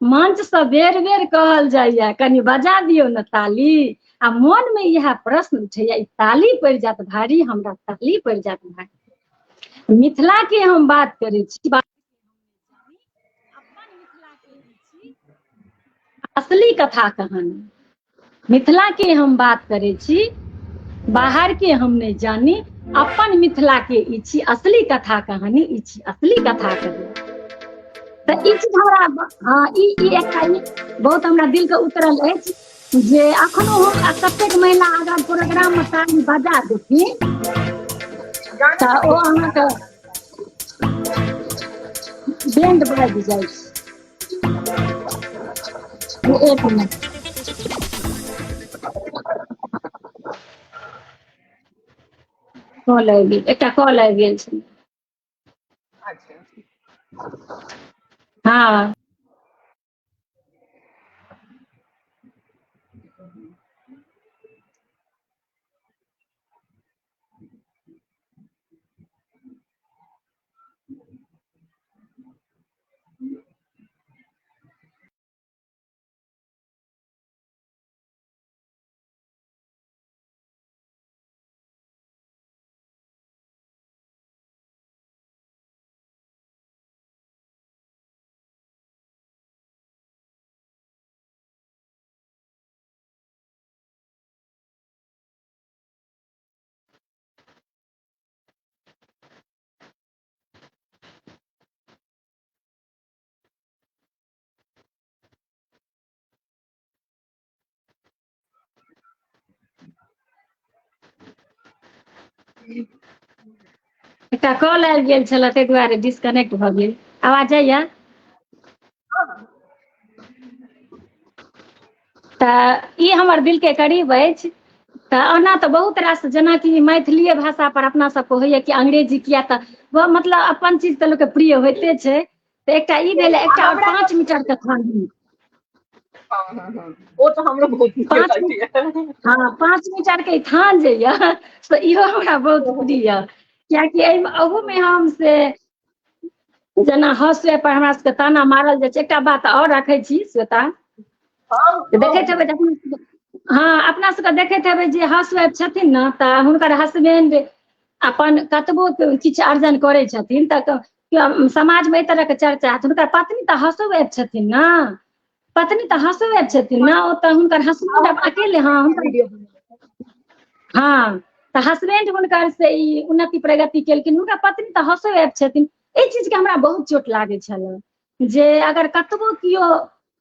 मंचसँ बेर बेर कहल जाइए कनि बजा दियौ ने ताली, आ मोनमे इएह प्रश्न उठैया ई ताली पड़ि जायत भारी, हमरा ताली पड़ि जायत भारी। मिथिला के हम बात करै छी, अपन मिथिला के छी असली कथा कहानी, मिथिला के हम बात करै छी, बाहर के हम नहि जानी, अपन मिथिला के ई छी असली कथा कहानी, ई छी असली कथा कहानी। तऽ ई चीज हमरा, हँ, ई एकटा ई बहुत हमरा दिल के उतरल अछि जे अखनो हम कतेक महिला अगर प्रोग्राम मे ताली बजा देथिन तऽ ओ अहाँके बैंड बाजि जाइ छै। एक मिनट, कॉल आबि गेल, एकटा कॉल आबि गेल छै। अच्छा। हँ, एकटा कॉल आबि गेल छल ताहि दुआरे डिस्कनेक्ट भऽ गेल। आवाज जाइया? तऽ ई हमर दिल के करीब अछि। तऽ ओना तऽ बहुत रास जेनाकि मैथिलीए भाषा पर अपना सबके होइया कि अंग्रेजी किया, तऽ मतलब अपन चीज तऽ लोकके प्रिय होइते छै। तऽ एकटा ई भेल, एकटा आओर 5 मीटर के थान। ओ तऽ हमरो बहुत नीक 5 लगैया। हँ, 5 मीटर के थान जे यऽ से इहो हमरा बहुत प्रिय यऽ, कियाकि एहिमे अहूमे हम से जेना हाउस वाइफ पर हमरा सबके ताना मारल जाइ छै। एकटा बात आओर राखै छी श्वेता, देखैत हेबै, हँ, अपना सबके देखैत हेबै जे हाउस वाइफ छथिन ने तऽ हुनकर हसबेंड अपन कतबो किछु अर्जन करै छथिन तऽ समाजमे एहि तरहके चर्चा हैत, हुनकर पत्नी तऽ हाउसो वाइफ छथिन ने, पत्नी तऽ हाउसो वाइफ छथिन ने, ओ तऽ हुनकर हसबेंड अकेले, हँ, हँ, तऽ हसबेंड हुनकर से ई उन्नति प्रगति केलखिन, हुनकर पत्नी तऽ हाउसो वाइफ छथिन। एहि चीजके हमरा बहुत चोट लागै छलै जे अगर कतबो केओ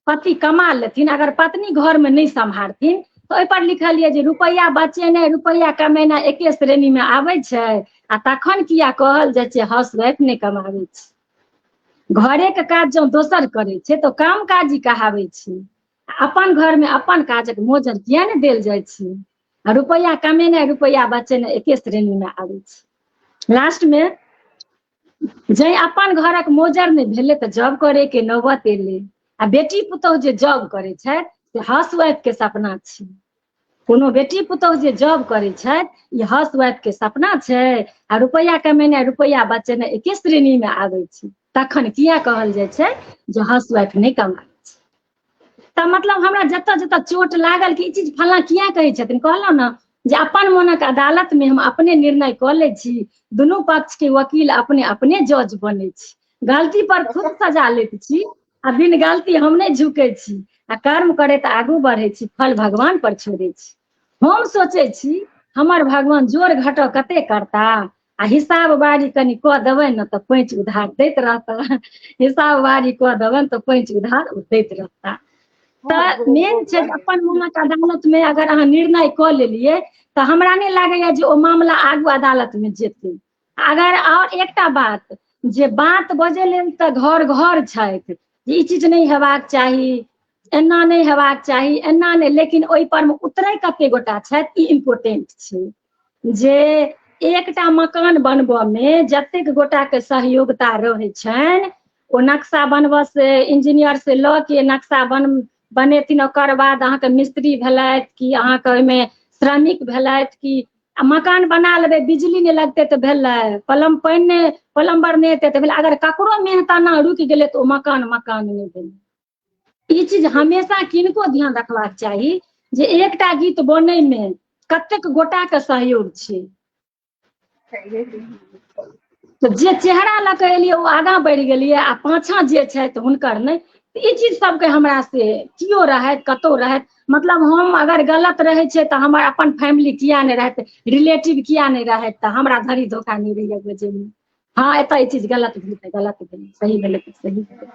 पति कमा लेथिन, अगर पत्नी घरमे नहि सम्हारथिन तऽ ओहिपर लिखल यऽ जे रुपैआ बचेनाइ रुपैआ कमेनाइ एके श्रेणीमे आबै छै, आ तखन किया कहल जाइ छै हाउस वाइफ नहि कमाबै छै? घरेके काज जँ दोसर करै छै तऽ काम काजी कहाबै छै, अपन घरमे अपन काजक मोजर किया नहि देल जाइ छै? आ रुपैआ कमेनाइ रुपैआ बचेनाइ एके श्रेणीमे आबै छै। लास्टमे जै अपन घरक मोजर नहि भेलै तऽ जॉब करैके नौबत एलै, आ बेटी पुतोहु जे जॉब करै छथि से हाउस वाइफके सपना छै। कोनो बेटी पुतोहु जे जॉब करै छथि ई हाउस वाइफके सपना छै, आ रुपैआ कमेनाइ रुपैआ बचेनाइ एके श्रेणीमे आबै छै, तखन किया कहल जाइ छै जे हाउस वाइफ नहि कमाबै छै? तऽ मतलब हमरा जतऽ जतऽ चोट लागल कि ई चीज फलाँ किया कहै छथिन, कहलहुँ ने जे अपन मोनक अदालतमे हम अपने निर्णय कऽ लै छी, दुनू पक्षके वकील अपने अपने जज बनै छी, गलती पर खुद सजा लैत छी आ बिन गलती हम नहि झुकै छी, आ कर्म करैत आगू बढ़ै छी, फल भगवान पर छोड़ै छी। हम सोचै छी हमर भगवान जोड़ घटाव कते करता, आ हिसाब बारी कनि कऽ देबै ने तऽ पैंच उधार दैत रहता, हिसाब बारी कऽ देबै तऽ पैंच उधार दैत रहता। तऽ मेन छै अपन मोनक अदालतमे अगर अहाँ निर्णय कऽ लेलियै तऽ हमरा नहि लागैया जे ओ मामला आगू अदालतमे जेतै। अगर आओर एकटा बात जे बात बजै लेल तऽ घर घर छथि जे ई चीज नहि हेबाक चाही, एना नहि हेबाक चाही, एना नहि, लेकिन ओहि पर मे उतरै कते गोटा छथि, ई इम्पोर्टेंट छै। जे एकटा मकान बनबऽ मे जतेक गोटा के सहयोगिता रहै छनि, ओ नक्शा बनबऽ से इंजीनियर से लऽ के नक्शा बनेथिन, ओकर बाद अहाँके मिस्त्री भेलथि कि अहाँके ओहिमे श्रमिक भेलथि कि आ मकान बना लेबै, बिजली नहि लगतै तऽ भेलै, पलम पानि नहि, प्लम्बर नहि एतै तऽ भेलै। अगर ककरो मेहनताना रुकि गेलै तऽ ओ मकान मकान नहि भेलै। ई चीज हमेशा किनको ध्यान रखबाक चाही जे एकटा गीत बनै मे कतेक गोटा के सहयोग छै। तऽ जे चेहरा लऽ कऽ एलियै ओ आगाँ बढ़ि गेलियै, आ पाछाँ जे छथि हुनकर नहि। ई चीज सबके हमरा से केओ रहथि, कतहु रहथि, मतलब हम अगर गलत रहै छै तऽ हमर अपन फैमिली किया नहि रहत, रिलेटिव किया नहि रहत, तऽ हमरा धरी धोखा नहि रहैया बजैमे। हँ, एतऽ ई चीज गलत भेलै तऽ गलत भेलै, सही भेलै तऽ सही भेलै।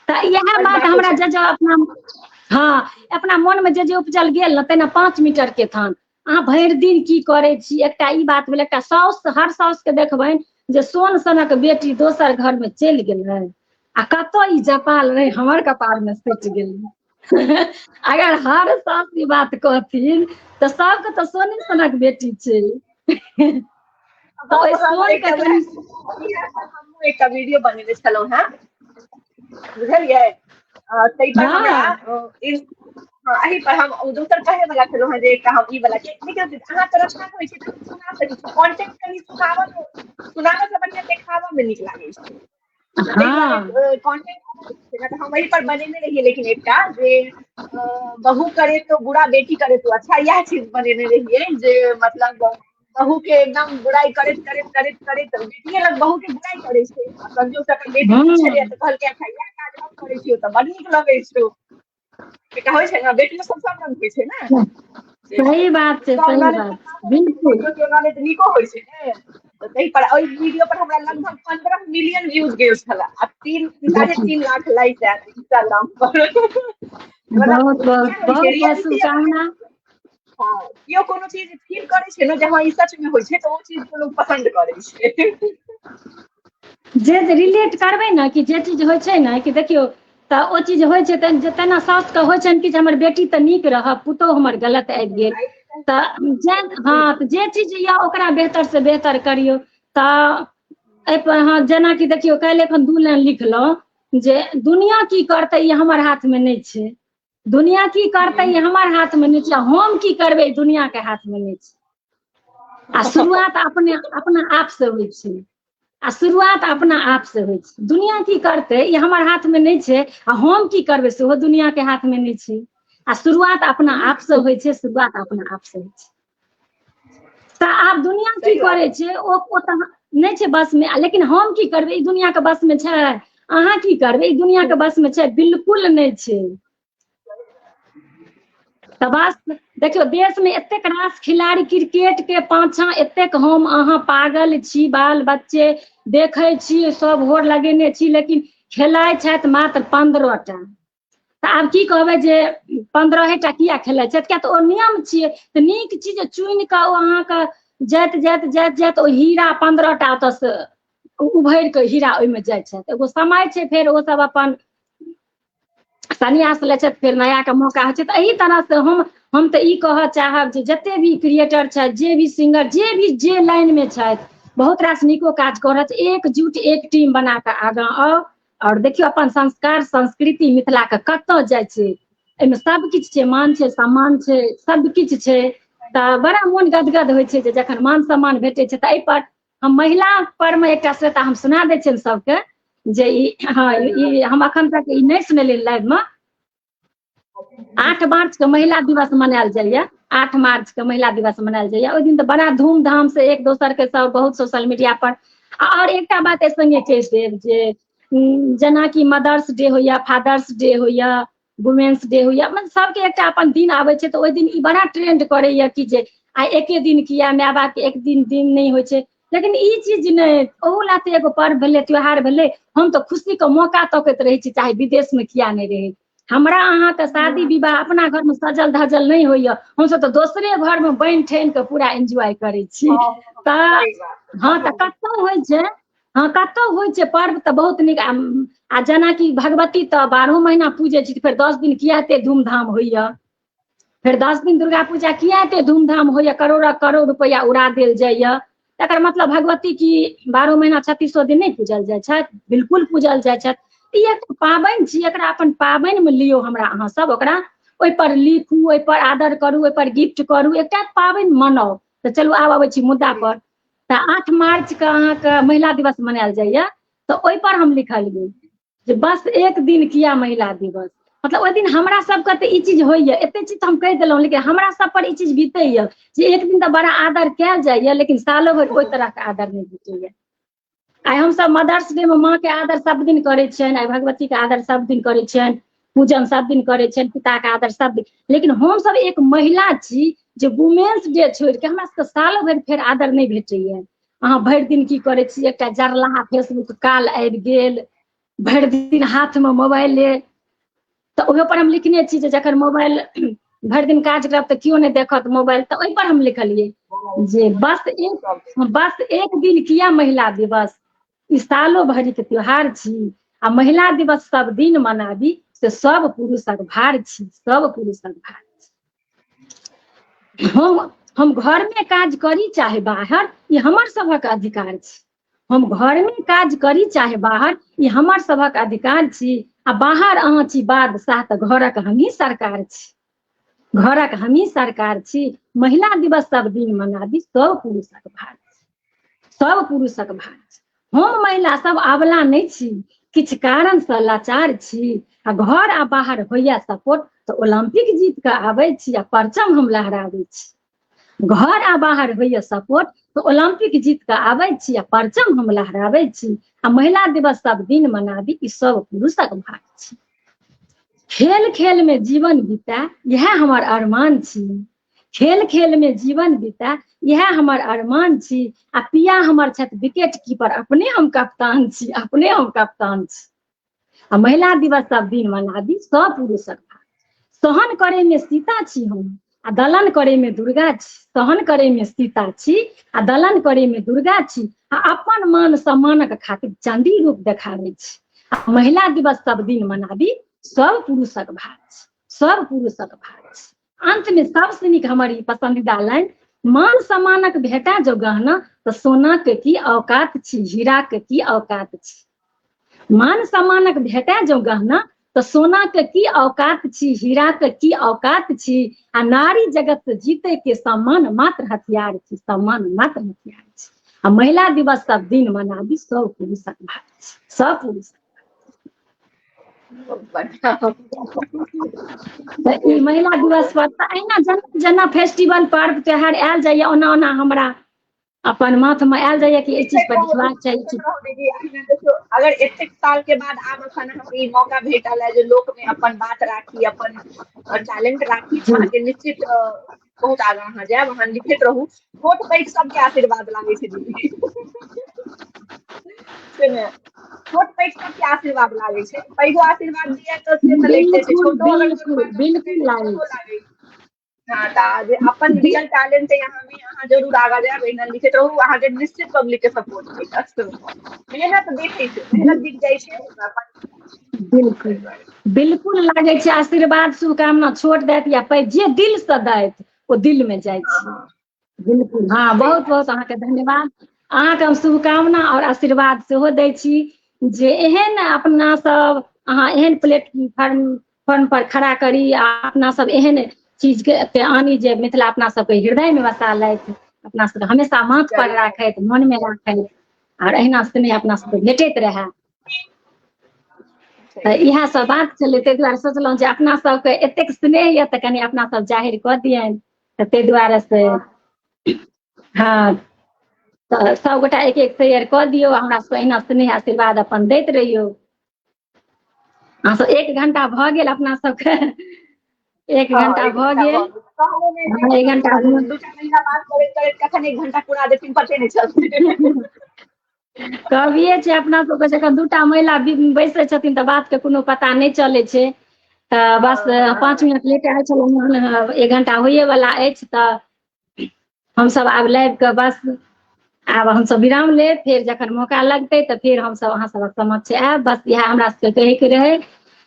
तऽ इएह बात हमरा जे जे अपना, हँ, अपना मोनमे जे जे उपजल गेल ने, तेना 5 मीटर के थान अहाँ भरि दिन की करै छी। एकटा ई बात भेल, एकटा साउस, हर साउसके देखबनि जे सोन सनक बेटी दोसर घरमे चलि गेलै आ कतऽ ई जपाल रहै हमर कपारमे सटि गेलै। अगर हर साउस ई बात कहथिन तऽ सबके तऽ सोने सनक बेटी छै। तऽ ओहि सोनके कनि हमहूँ एकटा वीडियो बनेने छलहुँ हेँ, बुझलियै? ताहि पर हमरा एहि पर हम दोसर कहे वाला छलहुँ हेँ जे एकटा हम ई वाला, लेकिन अहाँ तऽ रचना होइ छै तऽ सुना सकै छी। कॉन्टेंट कनि सुनाबऽ सुनाबऽ से बढ़िआँ देखाबऽ मे नीक लागै छै। कॉन्टेंट हम एहि पर बनेने रहियै, लेकिन एकटा जे बहू करे तो बुरा, बेटी करे तो अच्छा, इएह चीज बनेने रहियै जे मतलब बहू के एकदम बुराइ करैत करैत करैत करैत बेटिये लग बहू के बुराइ करै छै, आ संजोग से अपन बेटी छलै तऽ कहलकै अच्छा इएह काज हम करै छियौ तऽ बड नीक लगै छौ। एकटा होइ छै ने, बेटियो सब सब रंग होइ छै ने। सही बात छै, सही बात, बिल्कुल। नीको होइ छै ने। तऽ ताहि पर ओहि वीडियो पर हमरा लगभग 15 मिलियन व्यूज गेल छलै आ 3-3.5 लाख लाइक आयल इंस्टाग्राम पर। बहुत बहुत बहुत शुभकामना। हँ, केओ कोनो चीज फील करै छै ने जे हँ ई सच मे होइ छै, तऽ ओ चीज के लोक पसन्द करै छै। जे रिलेट करबै ने कि जे चीज होइ छै ने कि देखियौ तऽ ओ चीज होइ छै, तऽ तेना साउसके होइ छनि कि जे हमर बेटी तऽ नीक रहब, पुतोहु हमर गलत आबि गेल। तऽ जे, हँ, तऽ जे चीज यऽ ओकरा बेहतर से बेहतर करियौ। तऽ एहिपर, हँ, जेनाकि देखियौ काल्हि एखन 2 लाइन लिखलहुँ जे दुनिया की करतै ई हमर हाथमे नहि छै, दुनिया की करतै ई हमर हाथमे नहि छै, हम की करबै दुनिया के हाथमे नहि छै। आ शुरुआत अपने अपना आप से होइ छै, आ शुरुआत अपना आप से होइ छै। दुनिया की करतै ई हमर हाथमे नहि छै, आ हम की करबै सेहो दुनिया के हाथमे नहि छै। आ शुरुआत अपना आप से होइ छै, शुरुआत अपना आप से होइ छै। तऽ आब दुनिया की करै छै ओ तऽ नहि छै बसमे, लेकिन हम की करबै ई दुनिया के बसमे छै, अहाँ की करबै ई दुनिया के बसमे छै? बिल्कुल नहि छै। तऽ बस देखियौ देशमे एतेक रास खिलाड़ी क्रिकेट के पाछाँ एतेक हम अहाँ पागल छी, बाल बच्चे देखै छी, सब होर लगेने छी, लेकिन खेलाइ छथि मात्र 15 टा। तऽ आब की कहबै जे 15 टा किया खेलाइ छथि? किया तऽ ओ नियम छियै। तऽ नीक चीज चुनि कऽ ओ अहाँके जाइत जाइत जाइत जाइत ओ हीरा 15 टा ओतऽसँ उभरि कऽ हीरा ओहिमे जाइ छथि। एगो समय छै, फेर ओ सब अपन सन्यास लै छथि, फेर नयाके मौका होइ छै। तऽ एहि तरहसँ हम तऽ ई कहऽ चाहब जे जते भी क्रिएटर छथि, जे भी सिंगर, जे भी जे लाइनमे छथि, बहुत रास नीको काज कऽ रहल छथि, एकजुट एक टीम बना कऽ आगाँ आउ। आओर देखियौ अपन संस्कार संस्कृति मिथिलाके कतऽ जाइ छै, एहिमे सब किछु छै, मान छै, सम्मान छै, सब किछु छै। तऽ बड़ा मोन गदगद होइ छै जे जखन मान सम्मान भेटै छै। तऽ एहिपर हम महिला परमे एकटा श्वेता हम सुना दै छियनि सबके जे ई, हँ, ई हम अखन तक ई नहि सुनेलियै लाइवमे। 8 मार्च के महिला दिवस मनायल जाइया, 8 मार्च के महिला दिवस मनायल जाइया। ओहि दिन तऽ बड़ा धूमधाम से एक दोसर के सब बहुत सोशल मीडिया पर। आओर एकटा बात एहि संगे कहि देब जे जेनाकि मदर्स डे होइया, फादर्स डे होइया, वुमेन्स डे होइया, मतलब सबके एकटा अपन दिन आबै छै। तऽ ओहि दिन ई बड़ा ट्रेंड करैया कि जे आइ एके दिन किया, माय बाप के एक दिन दिन नहि होइ छै। लेकिन ई चीज नहि, ओहू लाथे एगो पर्व भेलै, त्योहार भेलै। हम तऽ खुशी के मौका तकैत रहै छी, चाहे विदेश मे किया नहि रहै। हमरा अहाँके शादी विवाह अपना घरमे सजल धजल नहि होइया, हमसब तऽ दोसरे घरमे बनि ठनि कऽ पूरा एन्जॉय करै छी। तऽ हँ, तऽ कतहु होइ छै, हँ, कतहु होइ छै पर्व तऽ बहुत नीक। आ आ जेनाकि भगवती तऽ 12 महीना पूजै छी, फेर 10 दिन किया एते धूमधाम होइया, फेर 10 दिन दुर्गा पूजा किया एते धूमधाम होइया, करोड़ करोड़ रुपैआ उड़ा देल जाइया। तकर मतलब भगवती की 12 महीना 36 दिन नहि पूजल जाइ छथि? बिल्कुल पूजल जाइ छथि। ई एक पाबनि छी, एकरा अपन पाबनि मे लियौ, हमरा अहाँ सब ओकरा ओहिपर लिखू, ओहिपर आदर करू, ओहिपर गिफ्ट करू, एकटा पाबनि मनाउ। तऽ चलू आब अबै छी मुद्दा पर। तऽ 8 मार्च के अहाँके महिला दिवस मनायल जाइया, तऽ ओहिपर हम लिखलियै जे बस एक दिन किया महिला दिवस, मतलब ओहि दिन हमरा सबके तऽ ई चीज होइया, एते चीज तऽ हम कहि देलहुँ, लेकिन हमरा सब पर ई चीज बीतैया जे एक दिन तऽ बड़ा आदर कयल जाइया, लेकिन सालो भरि ओहि तरहके आदर नहि भेटैया। आइ हमसब मदर्स डे मे माँ के आदर सब दिन करै छियनि, आइ भगवती के आदर सब दिन करै छियनि, पूजन सब दिन करै छियनि, पिता के आदर सब दिन, लेकिन हमसब एक महिला छी जे वुमेन्स डे छोड़ि के हमरा सबके सालो भरि फेर आदर नहि भेटैया। अहाँ भरि दिन की करै छी, एकटा जरलाहा फेसबुक काल आबि गेल, भरि दिन हाथमे मोबाइले, तऽ ओहो पर हम लिखने छी जे जखन मोबाइल भरि दिन काज करब तऽ केओ नहि देखत मोबाइल, तऽ ओहि पर हम लिखलियै जे बस एक दिन किया महिला दिवस, ई सालो भरि के त्योहार छी, आ महिला दिवस सब दिन मनाबी से सब पुरुषक भार छी, सब पुरुषक भार छी। हम घर में काज करी चाहे बाहर, ई हमर सभक अधिकार छी। हम घर में काज करी चाहे बाहर, ई हमर सभक अधिकार छी। आ बाहर अहाँ छी बादशाह, तऽ घरक हमही सरकार छी, घरक हमही सरकार छी। महिला दिवस सब दिन मनाबी, सब पुरुषक भार छी, सब पुरुषक भार छी। हम महिला सब अबला नहि छी, किछु कारण से लाचार छी, आ घर आ बाहर होइया सपोर्ट तऽ ओलम्पिक जीत कऽ आबै छी, आ परचम हम लहराबै छी। घर आ बाहर होइया सपोर्ट तऽ ओलम्पिक जीत कऽ आबै छी, आ परचम हम लहराबै छी। आ महिला दिवस सब दिन मनाबी, ई सब पुरुषक भाग छी। खेल खेल में जीवन बिताए, इएह हमर अरमान छी। खेल खेल में जीवन बिताए, इएह हमर अरमान छी। आ पिया हमर छथि विकेट कीपर, अपने हम कप्तान छी, अपने हम कप्तान छी। आ महिला दिवस सब दिन मनाबी, सब पुरुषक भाग। सहन करे में सीता छी हम, आ दलन करे में दुर्गा छी। सहन करे में सीता छी, आ दलन करे में दुर्गा छी। आ अपन मान सम्मानक खातिर चंडी रूप देखाबै छी। आ महिला दिवस सब दिन मनाबी, सब पुरुषक भाग छी, सब पुरुषक भाग छी। अंत में सबसे नीक हमर ई पसंदीदा लाइन, मान सम्मानक भेटा जो गहना तऽ सोना के की औकात छी, हीरा के की औकात छी। मान सम्मानक भेटा जो गहना तऽ सोना के की औकात छी, हीरा के की औकात छी। आ नारी जगत जीते के सम्मान मात्र हथियार छी, सम्मान मात्र हथियार छी। आ महिला दिवस सब दिन मनाबी, सब पुरुषक भाग छी, सब पुरुषक। तऽ ई महिला दिवस पर तऽ अहिना जेना जेना फेस्टिवल पर्व त्योहार आयल जाइया, ओना ओना हमरा अपन माथ मे आयल जाइया कि एहि चीज पर लिखबाक चाही। अगर एतेक साल के बाद आब अखन अहाँके ई मौका भेटल है जे लोक में अपन बात राखी, अपन टैलेंट राखी, अहाँके निश्चित बहुत आगाँ अहाँ जायब। अहाँ लिखैत रहू, छोट पैघ सबके आशीर्वाद लागै छै दीदी, छोट पैघ सबके आशीर्वाद लागै छै, पैघो आशीर्वाद दिया तऽ से तऽ लगिते छै, छोटो अगर बिल्कुल लागै छै। हाँ, तऽ जे अपन रियल टैलेंट है अहाँ में, अहाँ जरूर आगाँ जायब। एहिना लिखैत रहू, अहाँके निश्चित पब्लिक के सपोर्ट भेटत। मेहनत देखै छै, मेहनत दिख जाइ छै। बिल्कुल बिल्कुल लागै छै आशीर्वाद शुभकामना, छोट दैत या पैघ, जे दिल से दैत ओ दिल में जाइ छै। बिल्कुल हाँ, बहुत बहुत अहाँके धन्यवाद। अहाँके हम शुभकामना और आशीर्वाद सेहो दै छी जे एहन अपना सब अहाँ एहन प्लेटफॉर्म फॉर्म पर खड़ा करी, आ अपना सब एहन चीज के आनी जे मिथिला अपना सबके हृदय में बसा लैत, अपना सबके हमेशा माथ पर राखैत, मन में राखैत, और एहिना स्नेह अपना सबके भेटैत रहए। तऽ इएह सब बात छलै, ताहि दुआरे सोचलहुँ जे अपना सबके एतेक स्नेह यऽ तऽ कनि अपना सब जाहिर कऽ दियनि, तऽ ताहि दुआरे से हँ तऽ सबगोटा एक एक शेयर कऽ दियौ, हमरा सबके एहिना स्नेह आशीर्वाद अपन दैत रहियौ। अहाँ सब 1 घंटा भऽ गेल अपना सबके, 1 घंटा भऽ गेल। 1 घंटा बात करैत करैत कखन 1 घंटा पूरा देथिन पते नहि चलतै। कहबिये छै अपना सबके जखन 2टा महिला बैसै छथिन तऽ बात के कोनो पता नहि चलै छै। तऽ बस 5 मिनट लेट आयल छलहुँ, 1 घंटा होइए वाला अछि, तऽ हमसब आब लाइव के बस आब हमसब विराम लेब, फेर जखन मौका लगतै तऽ फेर हमसब अहाँ सबक समक्ष आयब। बस इएह हमरा सबके कहैके रहै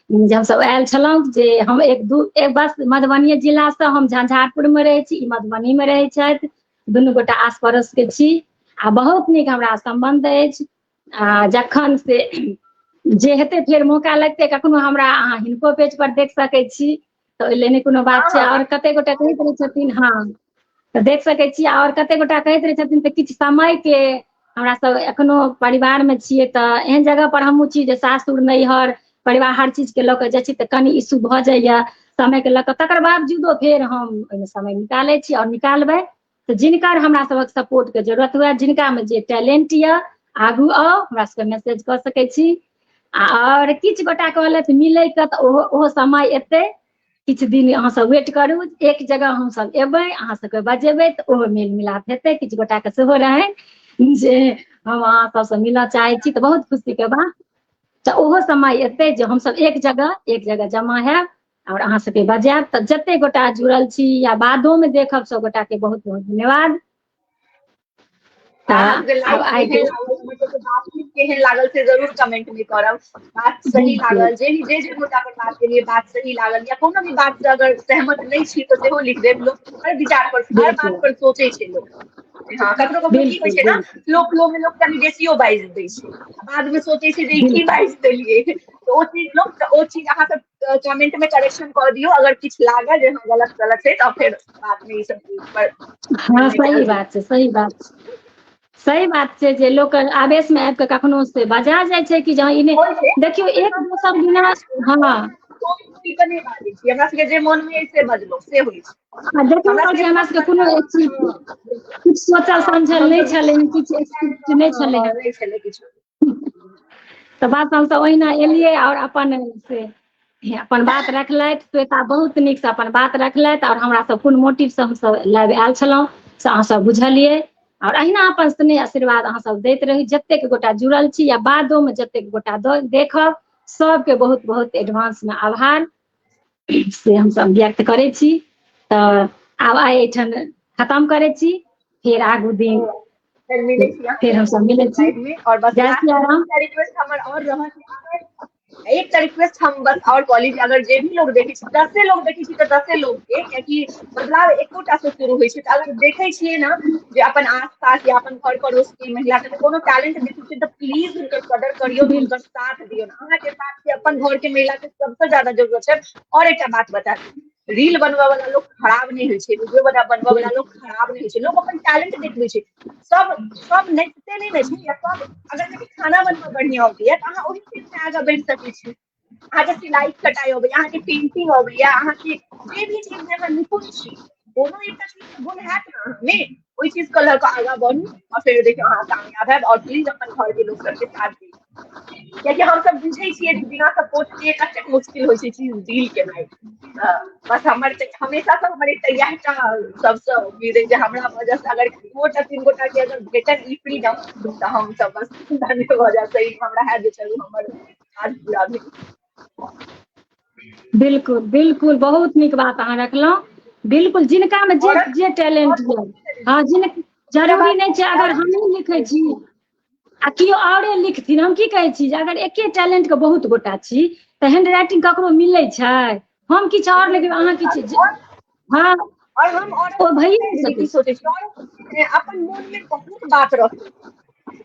जे हमसब आयल छलहुँ जे हम एक दू एक बस मधुबनी जिलासँ हम झंझारपुरमे रहै छी, ई मधुबनीमे रहै छथि, दुनू गोटा आस पड़ोस के छी आ बहुत नीक हमरा सम्बन्ध अछि। आ जखन से जे हेतै फेर मौका लगतै कखनो हमरा अहाँ हिनको पेज पर देख सकै छी, तऽ ओहि लए नहि कोनो बात छै। आओर कते गोटा कहैत रहै छथिन, हँ तऽ देख सकै छी। आओर कते गोटा कहैत रहै छथिन तऽ किछु समय के हमरा सब एखनो परिवार मे छियै, तऽ एहन जगह पर हमहूँ छी जे सासुर नैहर परिवार हर चीज के लऽ कऽ जाइ छी तऽ कनि इशू भऽ जाइया समय के लऽ कऽ, तकर बावजूदो फेर हम ओहिमे समय निकालै छी आओर निकालबै। तऽ जिनकर हमरा सभक सपोर्ट के जरूरत हुए, जिनका मे जे टैलेंट यऽ, आगू आउ, हमरा सबके मैसेज कऽ सकै छी। आओर किछु गोटा कहलथि मिलैके, तऽ ओहो ओहो समय एतै, किछु दिन अहाँ सब वेट करू, एक जगह हमसब एबै, अहाँ सबके बजेबै, तऽ ओहो मेल मिलाप हेतै। किछु गोटाके सेहो रहै जे हम अहाँ सबसँ मिलऽ चाहै छी, तऽ बहुत खुशीके बात, तऽ ओहो समय एतै जे हमसब एक जगह जमा हैब आओर अहाँ सबके बजायब। तऽ जते गोटा जुड़ल छी या बादोमे देखब, सब गोटाके बहुत बहुत धन्यवाद। तऽ आइ केहन लागल से जरूर कमेंट में करब। बात सही लागल, जे भी जे जे मुद्दा पर बात केलिए, बात सही लागल या कोनो भी बात से अगर सहमत नहि छी तऽ सेहो लिख देब। लोक हर विचार पर, हर बात पर सोचै छै लोक। हँ, ककरो ककरो की होइ छै ने, फ्लो फ्लो में लोक कनि बेसियो बाजि दै छै, बाद मे सोचै छै जे ई की बाजि देलियै। तऽ ओ चीज लोक, ओ चीज अहाँ सब कमेंट में करेक्शन कऽ दियौ अगर किछु लागल जे हँ गलत गलत छै, तऽ फेर बाद मे ई सब चीज पर। हँ, सही बात छै, सही बात छै, सही बात छै जे लोक आवेश मे आबि कऽ कखनो से बजा जाइ छै कि जहाँ ई नहि देखियौ एक दोसर बिना। हँ, नहि बाजै छी, हमरा सबके जे मन मे से बजलहुँ से होइ छै। देखियौ जे हमरा सबके कोनो किछु सोचल समझल नहि छलै, किछु नहि छलै, नहि छलै किछु। तऽ बात हमसब ओहिना एलियै आओर अपन से अपन बात रखलथि। श्वेता बहुत नीकसँ अपन बात रखलथि आओर हमरा सब कोन मोटिवसँ हमसब लाइव आयल छलहुँ से अहाँ सब बुझलियै। आओर अहिना अपन स्नेह आशीर्वाद अहाँ सब दैत रही। जतेक गोटा जुड़ल छी या बादोमे जतेक गोटा देखब, सबके बहुत बहुत एडवांस मे आभार से हमसब व्यक्त करै छी। तऽ आब आइ एहिठाम खतम करै छी, फेर आगू दिन फेर मिलै छी। फेर हमसब मिलै छी। और बस जय सियाराम। रिक्वेस्ट हमर और रहत, एकटा रिक्वेस्ट हम बस और कॉलेज, अगर जे भी लोग देखै छी, 10 लोग देखै छी तऽ 10 लोग के, कियाकि बदलाव एकोटा से शुरू होइ छै। तऽ अगर देखै छियै ने जे अपन आस पास या अपन घर पड़ोस के महिला के कोनो टैलेंट देखै छियै, तऽ प्लीज हुनकर कदर करियौ, हुनकर साथ दियौ। अहाँके साथ के अपन घर के महिला के सबसे ज्यादा जरूरत छै। और एकटा बात बता दी, रील बनबऽ वाला लोग खराब नहि होइ छै, वीडियो बनबऽ वाला लोग खराब नहि होइ छै। लोग अपन टैलेंट देखबै छै। सब सब नचिते नहि ने छै या सब। अगर अहाँके खाना बनबऽ बढ़िआँ अबैया तऽ अहाँ ओहि चीज मे आगाँ बढ़ि सकै छी। अहाँके सिलाई कटाई अबैया, अहाँके पेंटिंग अबैया, अहाँके जे भी चीज मे अहाँ निपुण छी, कोनो एकटा चीज मे गुण हैत ने अहाँमे, ओहि चीज के लऽ कऽ आगाँ बढ़ू और फेर देखियौ अहाँ कामयाब हैब। और प्लीज अपन घर के लोक सबके साथ दियौ, कियाकि हमसब बुझै छियै जे बिना सपोर्ट के कतेक मुश्किल होइ छै चीज डील केनाइ। बस हमर हमेशा से हमर एकटा इएह टा सबसँ उम्मीद है जे हमरा वजह से अगर दू गोटा तीन गोटा के अगर भेटल ई फ्रीडम, तऽ हम सब बस धन्य भऽ जायब। सही हमरा हैत जे चलू, हमर काज पूरा भेल। बिल्कुल बिल्कुल, बहुत नीक बात अहाँ रखलहुँ। बिल्कुल, जिनका मे जे जे टैलेंट यऽ, हँ, जिन जरूरी नहि छै अगर हमही लिखै छी आ केओ औरे लिखथिन। हम की कहै छी जे अगर एके टैलेंट के बहुत गोटा छी तऽ हैंड राइटिंग ककरो मिलै छै, हम किछु आओर लिखबै, अहाँ किछु, हँ। और हम ओ भइए नहि सकै। सोचै छी अपन मोन मे बहुत बात रखै,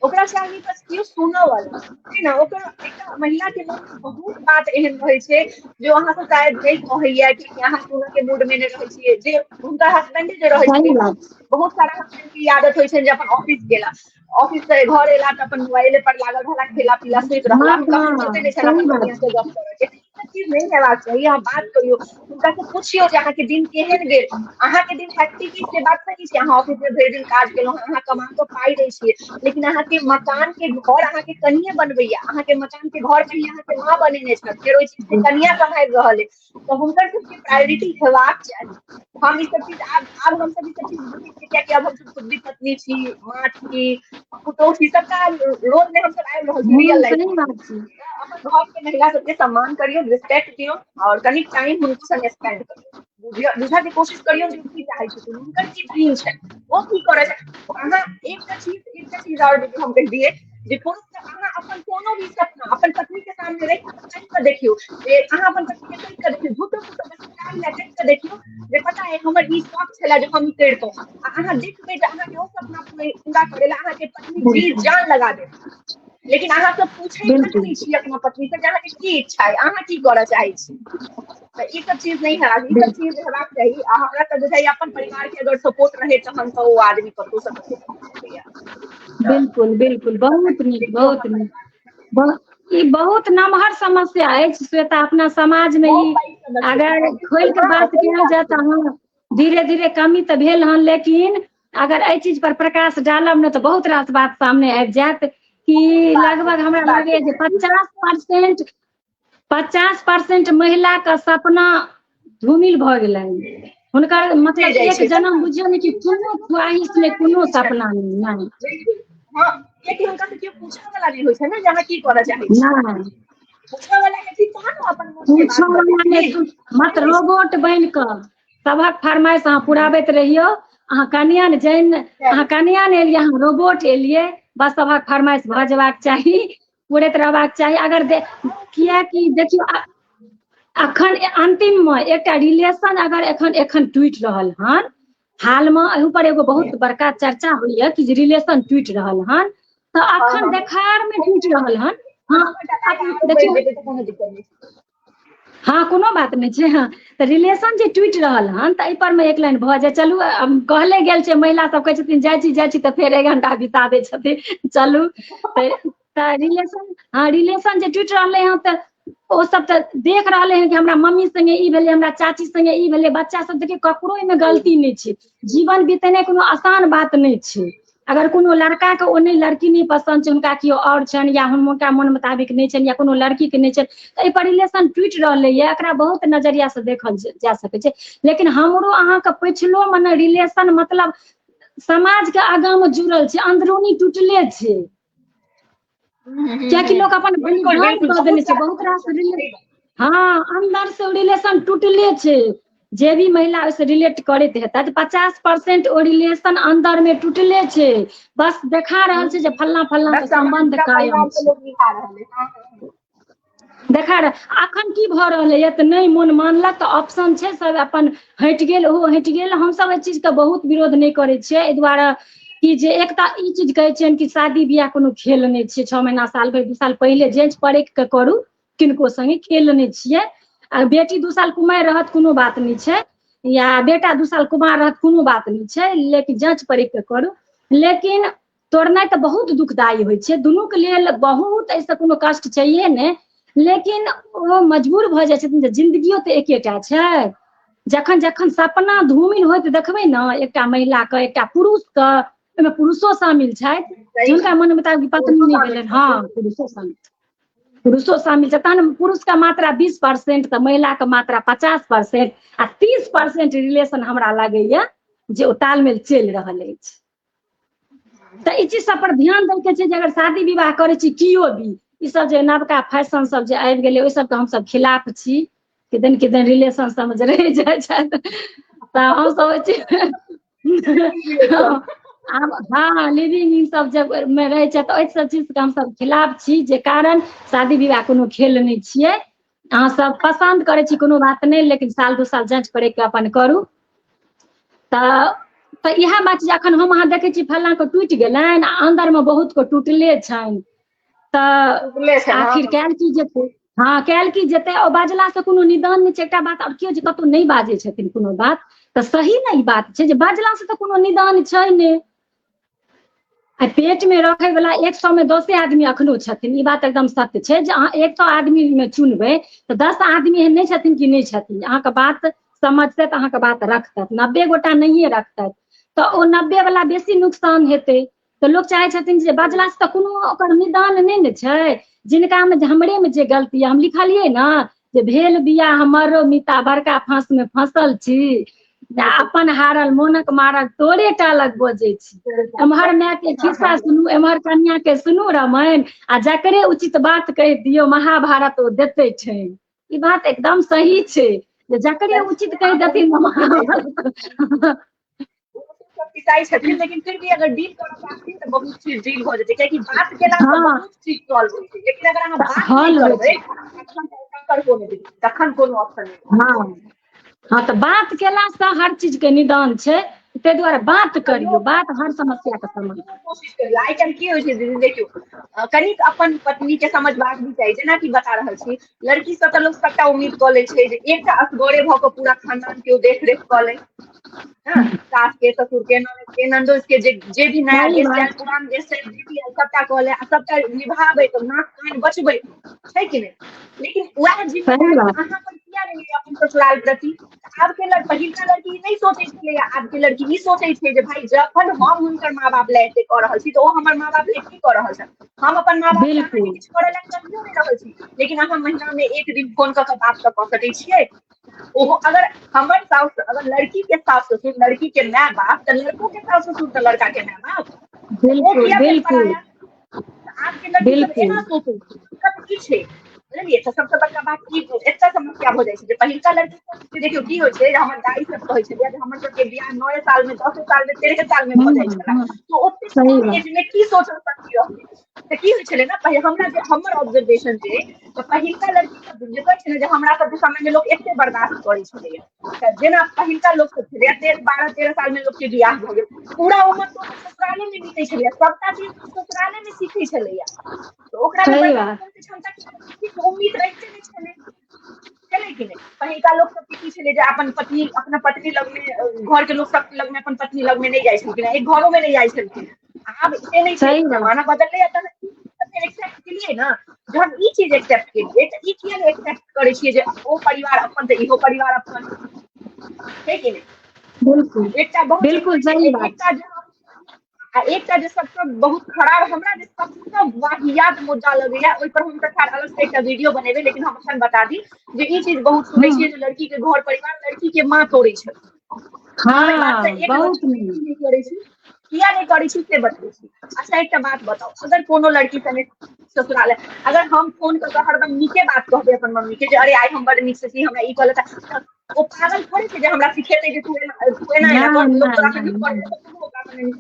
ओकरा चाही बस केओ सुनऽ वाला छै ने। ओकरा एकटा महिला के मन मे बहुत बात एहन रहै छै जो अहाँ से शायद नहि कहैया कि अहाँ सुनऽ के मूड मे नहि रहै छियै, जे हुनकर हस्बैंड जे रहै सही छै। बात। बहुत सारा हस्बैंड के आदत होइ छै जे अपन ऑफिस गेला, ऑफिस से घर एला तऽ अपन मोबाइले पर लागल रहला, खेला पीला, सुति रहला, हुनका फुर्सते नहि छनि सही अपन बात कनिया से गप करऽ के। ई चीज नहि हेबाक चाही। अहाँ बात करियौ, हुनका से पुछियौ जे अहाँके दिन केहन गेल। अहाँके दिन हैप्पी की से बात सही छै, अहाँ ऑफिस मे भरि दिन काज केलहुँ, अहाँ कमा कऽ पाइ दै छियै, लेकिन अहाँके मकान के घर अहाँके कनिये बनबैया। अहाँके मकान के घर पहिले अहाँके माँ बनेने छथि, फेर ओहि चीज के कनिया सम्हारि रहल है, तऽ हुनकर सबके प्रायोरिटी हेबाक चाही। हम ई सब चीज आब आब हमसब ई सब चीज बुझै छियै, कियाकि आब हमसब खुद भी पत्नी छी, माँ छी, पुतोहु छी, सबटा रोल मे हमसब आबि रहल छी रियल लाइफ सही मे। बात छै। अपन घर के महिला सबके सम्मान करियौ, रिस्पेक्ट दियौ और कनि टाइम हुनको संगे स्पेंड करियौ। बुझय के कोशिश करियौ जे की चाहै छथिन, हुनकर की ड्रीम छनि, ओ की करय अहाँ। एकटा चीज आओर हम कहि दियै जे पुरुष, अहाँ अपन कोनो भी सपना अपन पत्नी के सामने राखि कऽ कहि देखियौ जे अहाँ अपन पत्नी के कहि कऽ देखियौ, झूठो फूटो बस लए कहि कऽ देखियौ जे पता है, हमर ई शौक छलै जे हम ई करितहुँ। आ अहाँ देखबै जे अहाँके ओ सपना पूरा करै लए अहाँके पत्नी जी जान लगा देत। लेकिन अहाँ सब पूछै तक नहि छी अपना पत्नी से जे अहाँके की इच्छा है, अहाँ की करऽ चाहै छी। तऽ ई सब चीज नहि हेबाक, ई सब चीज हेबाक चाही। आ हमरा तऽ बुझाइया अपन परिवार के अगर सपोर्ट रहे, तहन तऽ ओ आदमी कतौ से कतौ पहुँच सकैया। बिल्कुल बिल्कुल बहुत नीक, बहुत नीक। ई बहुत नमहर समस्या अछि श्वेता, अपना समाज मे। ई अगर खोलि के बात कयल जाय तऽ हँ, धीरे धीरे कमी तऽ भेल हन, लेकिन अगर एहि चीज पर प्रकाश डालब ने, तऽ बहुत रास बात सामने आबि जायत कि लगभग हमरा लागैए जे 50%, 50% महिलाके सपना धूमिल भऽ गेलनि हुनकर। मतलब एक जन्म बुझियौ ने कि कोनो ख्वाहिश नहि, कोनो सपना नहि, नहि। हँ, कियाकि हुनका से केओ पूछऽ वाला नहि होइ छै ने जे अहाँ की करऽ चाहै छी। नहि। पूछऽ वाला हेथिन तहन ने अपन मोन के पूछऽ बात वाला नहि। बतेथिन। मात्र रोबोट बनि कऽ सभक फरमाइश अहाँ पुराबैत रहियौ। अहाँ कनिया ने जैन, अहाँ कनिया ने एलियै, अहाँ रोबोट एलियै। बस सभक फरमाइश भऽ जेबाक चाही, पुरैत रहबाक चाही। अगर दे कियाकि देखियौ, अखन अंतिम मे एकटा रिलेशन अगर एखन एखन टूटि रहल हन हालमे, एहू पर एगो बहुत बड़का चर्चा होइया कि जे रिलेशन टूटि रहल हन, तऽ अखन देखार मे टूटि रहल हन। हँ, देखियौ। कोनो दिक्कत नहि। हँ, कोनो बात नहि छै। हँ, तऽ रिलेशन जे टूटि रहल हन, तऽ एहि पर मे एक लाइन भऽ जाय। चलू, कहले गेल छै, महिला सब कहै छथिन जाइ छी, जाइ छी, तऽ फेर 1 घंटा बिता दै छथिन। चलू, तऽ रिलेशन, हँ, रिलेशन जे टूटि रहलै हँ, तऽ ओ सब तऽ देख रहले हन कि हमरा मम्मी संगे ई भेलै, हमरा चाची संगे ई भेलै। बच्चा सब देखियौ, ककरो एहिमे गलती नहि छै। जीवन बितेनाइ कोनो आसान बात नहि छै। अगर कोनो लड़का के ओ नहि, लड़की नहि पसन्द छै, हुनका केओ आओर छनि या हुनका मन मुताबिक नहि छनि या कोनो लड़की के नहि छनि, तऽ एहि पर रिलेशन टूटि रहलैया। एकरा बहुत नजरिया से देखल जा सकै छै। लेकिन हमरो अहाँके पछिलो मने रिलेशन मतलब समाज के आगाँ मे जुड़ल छै, अंदरूनी टूटले छै, कियाकि लोक अपन बलिदान दऽ देने छै बहुत रास। हँ, अन्दर से रिलेशन टूटले छै। जे भी महिला ओहिसँ रिलेट करैत हेतै, 50% ओ रिलेशन अन्दर मे टूटले छै। बस देखा रहल छै जे फल्ला फल्ला के सम्बन्ध कायम छै। देखा रह अखन की भऽ रहलैए, तऽ नहि मोन मानलक तऽ ऑप्शन छै, सब अपन हटि गेल, ओहो हटि गेल। हमसभ एहि चीजके बहुत विरोध नहि करै छियै, एहि दुआरे कि जे एकटा ई चीज कहै छियनि कि शादी बियाह कोनो खेल नहि छियै। 6 महीना, साल भरि, 2 साल पहिले जाँच परखि कऽ करू। किनको संगे खेल नहि छियै। आ बेटी 2 साल कुमारि रहत, कोनो बात नहि छै, या बेटा 2 साल कुमार रहत, कोनो बात नहि छै, लेकिन जाँच परखि कऽ करू। लेकिन तोड़नाइ तऽ बहुत दुखदायी होइ छै दुनूके लेल बहुत। एहिसँ कोनो कष्ट छैहे नहि, लेकिन ओ मजबूर भऽ जाइ छथिन जे जिन्दगियो तऽ एकेटा छै। जखन जखन सपना धूमिल होइत देखबै ने एकटा महिलाके, एकटा पुरुषके, ओहिमे पुरुषो शामिल छथि, जिनका मन मुताबिक पत्नी नहि भेलनि। हँ, पुरुषो शामिल, पुरुषो शामिल छै। तहन पुरुषके मात्रा 20%, तऽ महिलाके मात्रा 50% आ 30% रिलेशन हमरा लागैया जे ओ तालमेल चलि रहल अछि। तऽ ई चीज सब पर ध्यान दै के छै जे अगर शादी विवाह करै छी केओ भी, ई सब जे नवका फैशन सब जे आबि गेलै, ओहि सबके हमसब खिलाफ छी। किदन किदन रिलेशन सबमे जे रहि जाइ छथि, तऽ हमसब ओहि चीज आब, हँ, लिविंग इन सब जब मे रहै छै, तऽ ओहि सब चीजके हमसब खिलाफ छी, जे कारण शादी विवाह कोनो खेल नहि छियै। अहाँ सब पसन्द करै छी, कोनो बात नहि, लेकिन साल 2 साल जाँच करैके अपन करू। तऽ इएह बात छै। अखन हम अहाँ देखै छी फल्लाँके टूटि गेलनि आ अन्दरमे बहुतके टूटले छनि, तऽ आखिर कयल की जेतै? हँ, कयल की जेतै? ओ बाजलासँ कोनो निदान नहि छै। एकटा बात आओर, केओ जे कतहु नहि बाजै छथिन कोनो बात, तऽ सही ने ई बात छै जे बाजलासँ तऽ कोनो निदान छै नहि। आ पेट मे रखै वला 100 मे 10 आदमी अखनो छथिन। ई बात एकदम सत्य छै जे अहाँ 100 आदमी मे चुनबै तऽ 10 आदमी एहन नहि छथिन कि नहि छथिन, अहाँके बात समझतै तऽ अहाँके बात रखतै। 90 गोटा नहिए रखतै, तऽ ओ 90 वला बेसी नुकसान हेतै। तऽ लोक चाहै छथिन जे बजलासँ तऽ कोनो ओकर निदान नहि ने छै। जिनकामे हमरेमे जे गलती हम लिखलियै ने जे भेल बियाह हमर मिता बड़का फाँसमे फँसल छी, अपन हारल मोनक मारल तोरे टा लग बजै छी, एम्हर माय के खिस्सा सुनू, एम्हर कनिया के सुनू रामायण, आ जकरे उचित बात कहि दियौ, महाभारत ओ देते छै। ई बात एकदम सही छै। जे जकरे उचित कहि देथिन। पिसाई छथिन, लेकिन फिर भी अगर डील करऽ चाहथिन तऽ बहुत चीज डील भऽ जेतै, कियाकि बात केला सँ बहुत चीज सॉल्व होइ छै। लेकिन अगर अहाँ बात नहि करबै तखन कोनो ऑप्शन नहि। हँ हँ, तऽ बात केलासँ हर चीज के निदान छै, ताहि दुआरे बात करियौ, बात हर समस्या के समाधान। कोशिश करियौ। आइ काल्हि की होइ छै दीदी, देखियौ, कनिक अपन पत्नी के समझबाक भी चाही। जेनाकि बता रहल छी, लड़की सब तऽ लोक सबटा उम्मीद कऽ लै छै जे एकटा असगरे भऽ कऽ पूरा खानदान के देखरेख कऽ लै, हँ, सास के, ससुर के, ननद के, ननदोस के, जे जे भी नया गेस्ट आयल, पुरान गेस्ट आयल, जे भी आयल, सबटा कऽ ले आ सबटा निभाबै, तऽ नाक कान बचबै छै कि नहि? लेकिन वएह जिम्मेदारी अहाँ पर किया नहि अपन ससुराल प्रति? आब के लड़ पहिलका लड़की नहि सोचै छलै, आब के लड़की ई सोचै छै जे भाई जखन हम हुनकर माँ बाप लए एते कऽ रहल छी तऽ ओ हमर माँ बाप लए की कऽ रहल छथि? हम अपन माँ बाप के किछु करय लए कहियो नहि रहल छी, लेकिन अहाँ महीना मे एक दिन फोन कऽ कऽ बात तऽ कऽ सकै छियै। ओहो अगर हमर साउस, अगर लड़की के सास ससुर लड़की के माय बाप, तऽ लड़को के सास ससुर तऽ लड़का के माय बाप। बिल्कुल बिल्कुल। आब के लड़की सब एना सोचै छै, दिक्कत की छै, बुझलियै? तऽ सबसँ बड़का बात ई एतय समस्या भऽ जाइ छै जे पहिलका लड़की सब, देखियौ की होइ छै, हमर दाई सब कहै छलै जे हमर सबके बियाह 9 साल मे, 10 साल मे, 13 साल मे भऽ जाइ छलै, तऽ ओते कम एज मे की सोचल शक्ति रहलै? तऽ की होइ छलै ने, पहिले हमरा जे हमर ऑब्जर्वेशन जे, तऽ पहिलका लड़की सब जे कहै छै ने जे हमरा सबके समय मे लोक एते बर्दाश्त करै छलैया, तऽ जेना पहिलका लोक सब छलैया, 12 13 साल मे लोक के बियाह भऽ गेल, पूरा उमर तऽ ससुराले मे बीतै छलैया, सबटा चीज ससुराले मे सीखै छलैया, तऽ ओकरा क्षमता उम्मीद रहिते नहि छलै, छलै कि नहि? पहिलका लोक सबके की छलै जे अपन पत्नी, अपना पत्नी लगमे, घर के लोक सब लगमे अपन पत्नी लगमे नहि जाइ छलखिन, एक घरो मे नहि जाइ छलखिन। आब से नहि छै, जमाना बदललै, तहन एक्सेप्ट केलियै ने। जहन ई चीज एक्सेप्ट केलियै तऽ ई किया नहि एक्सेप्ट करै छियै जे ओ परिवार अपन तऽ इहो परिवार अपन छै, कि नहि? बिल्कुल एकटा बहुत बिल्कुल सही बात। एकटा जे आ एकटा जे सबसँ बहुत खराब, हमरा जे सबसँ वाहियात मुद्दा लगैया, ओहि पर हम तऽ खैर अलग से एकटा वीडियो बनेबै, लेकिन हम अखन बता दी जे ई चीज बहुत सुनै छियै जे लड़की के घर परिवार लड़की के माँ तोड़ै छै। हँ, बहुत करै छी, किया नहि करै छी से बतबै छी। अच्छा, एकटा बात बताउ, अगर कोनो लड़की सने ससुराल, अगर हम फोन कऽ कऽ हरदम नीके बात कहबै अपन मम्मी के जे अरे आइ हम बड़ नीक से छी, हमरा ई कहलक, ओ पागल थोड़े छै जे हमरा सिखेतै जे तू एना, तू एना एना कर, लोक तोरा नीक कर,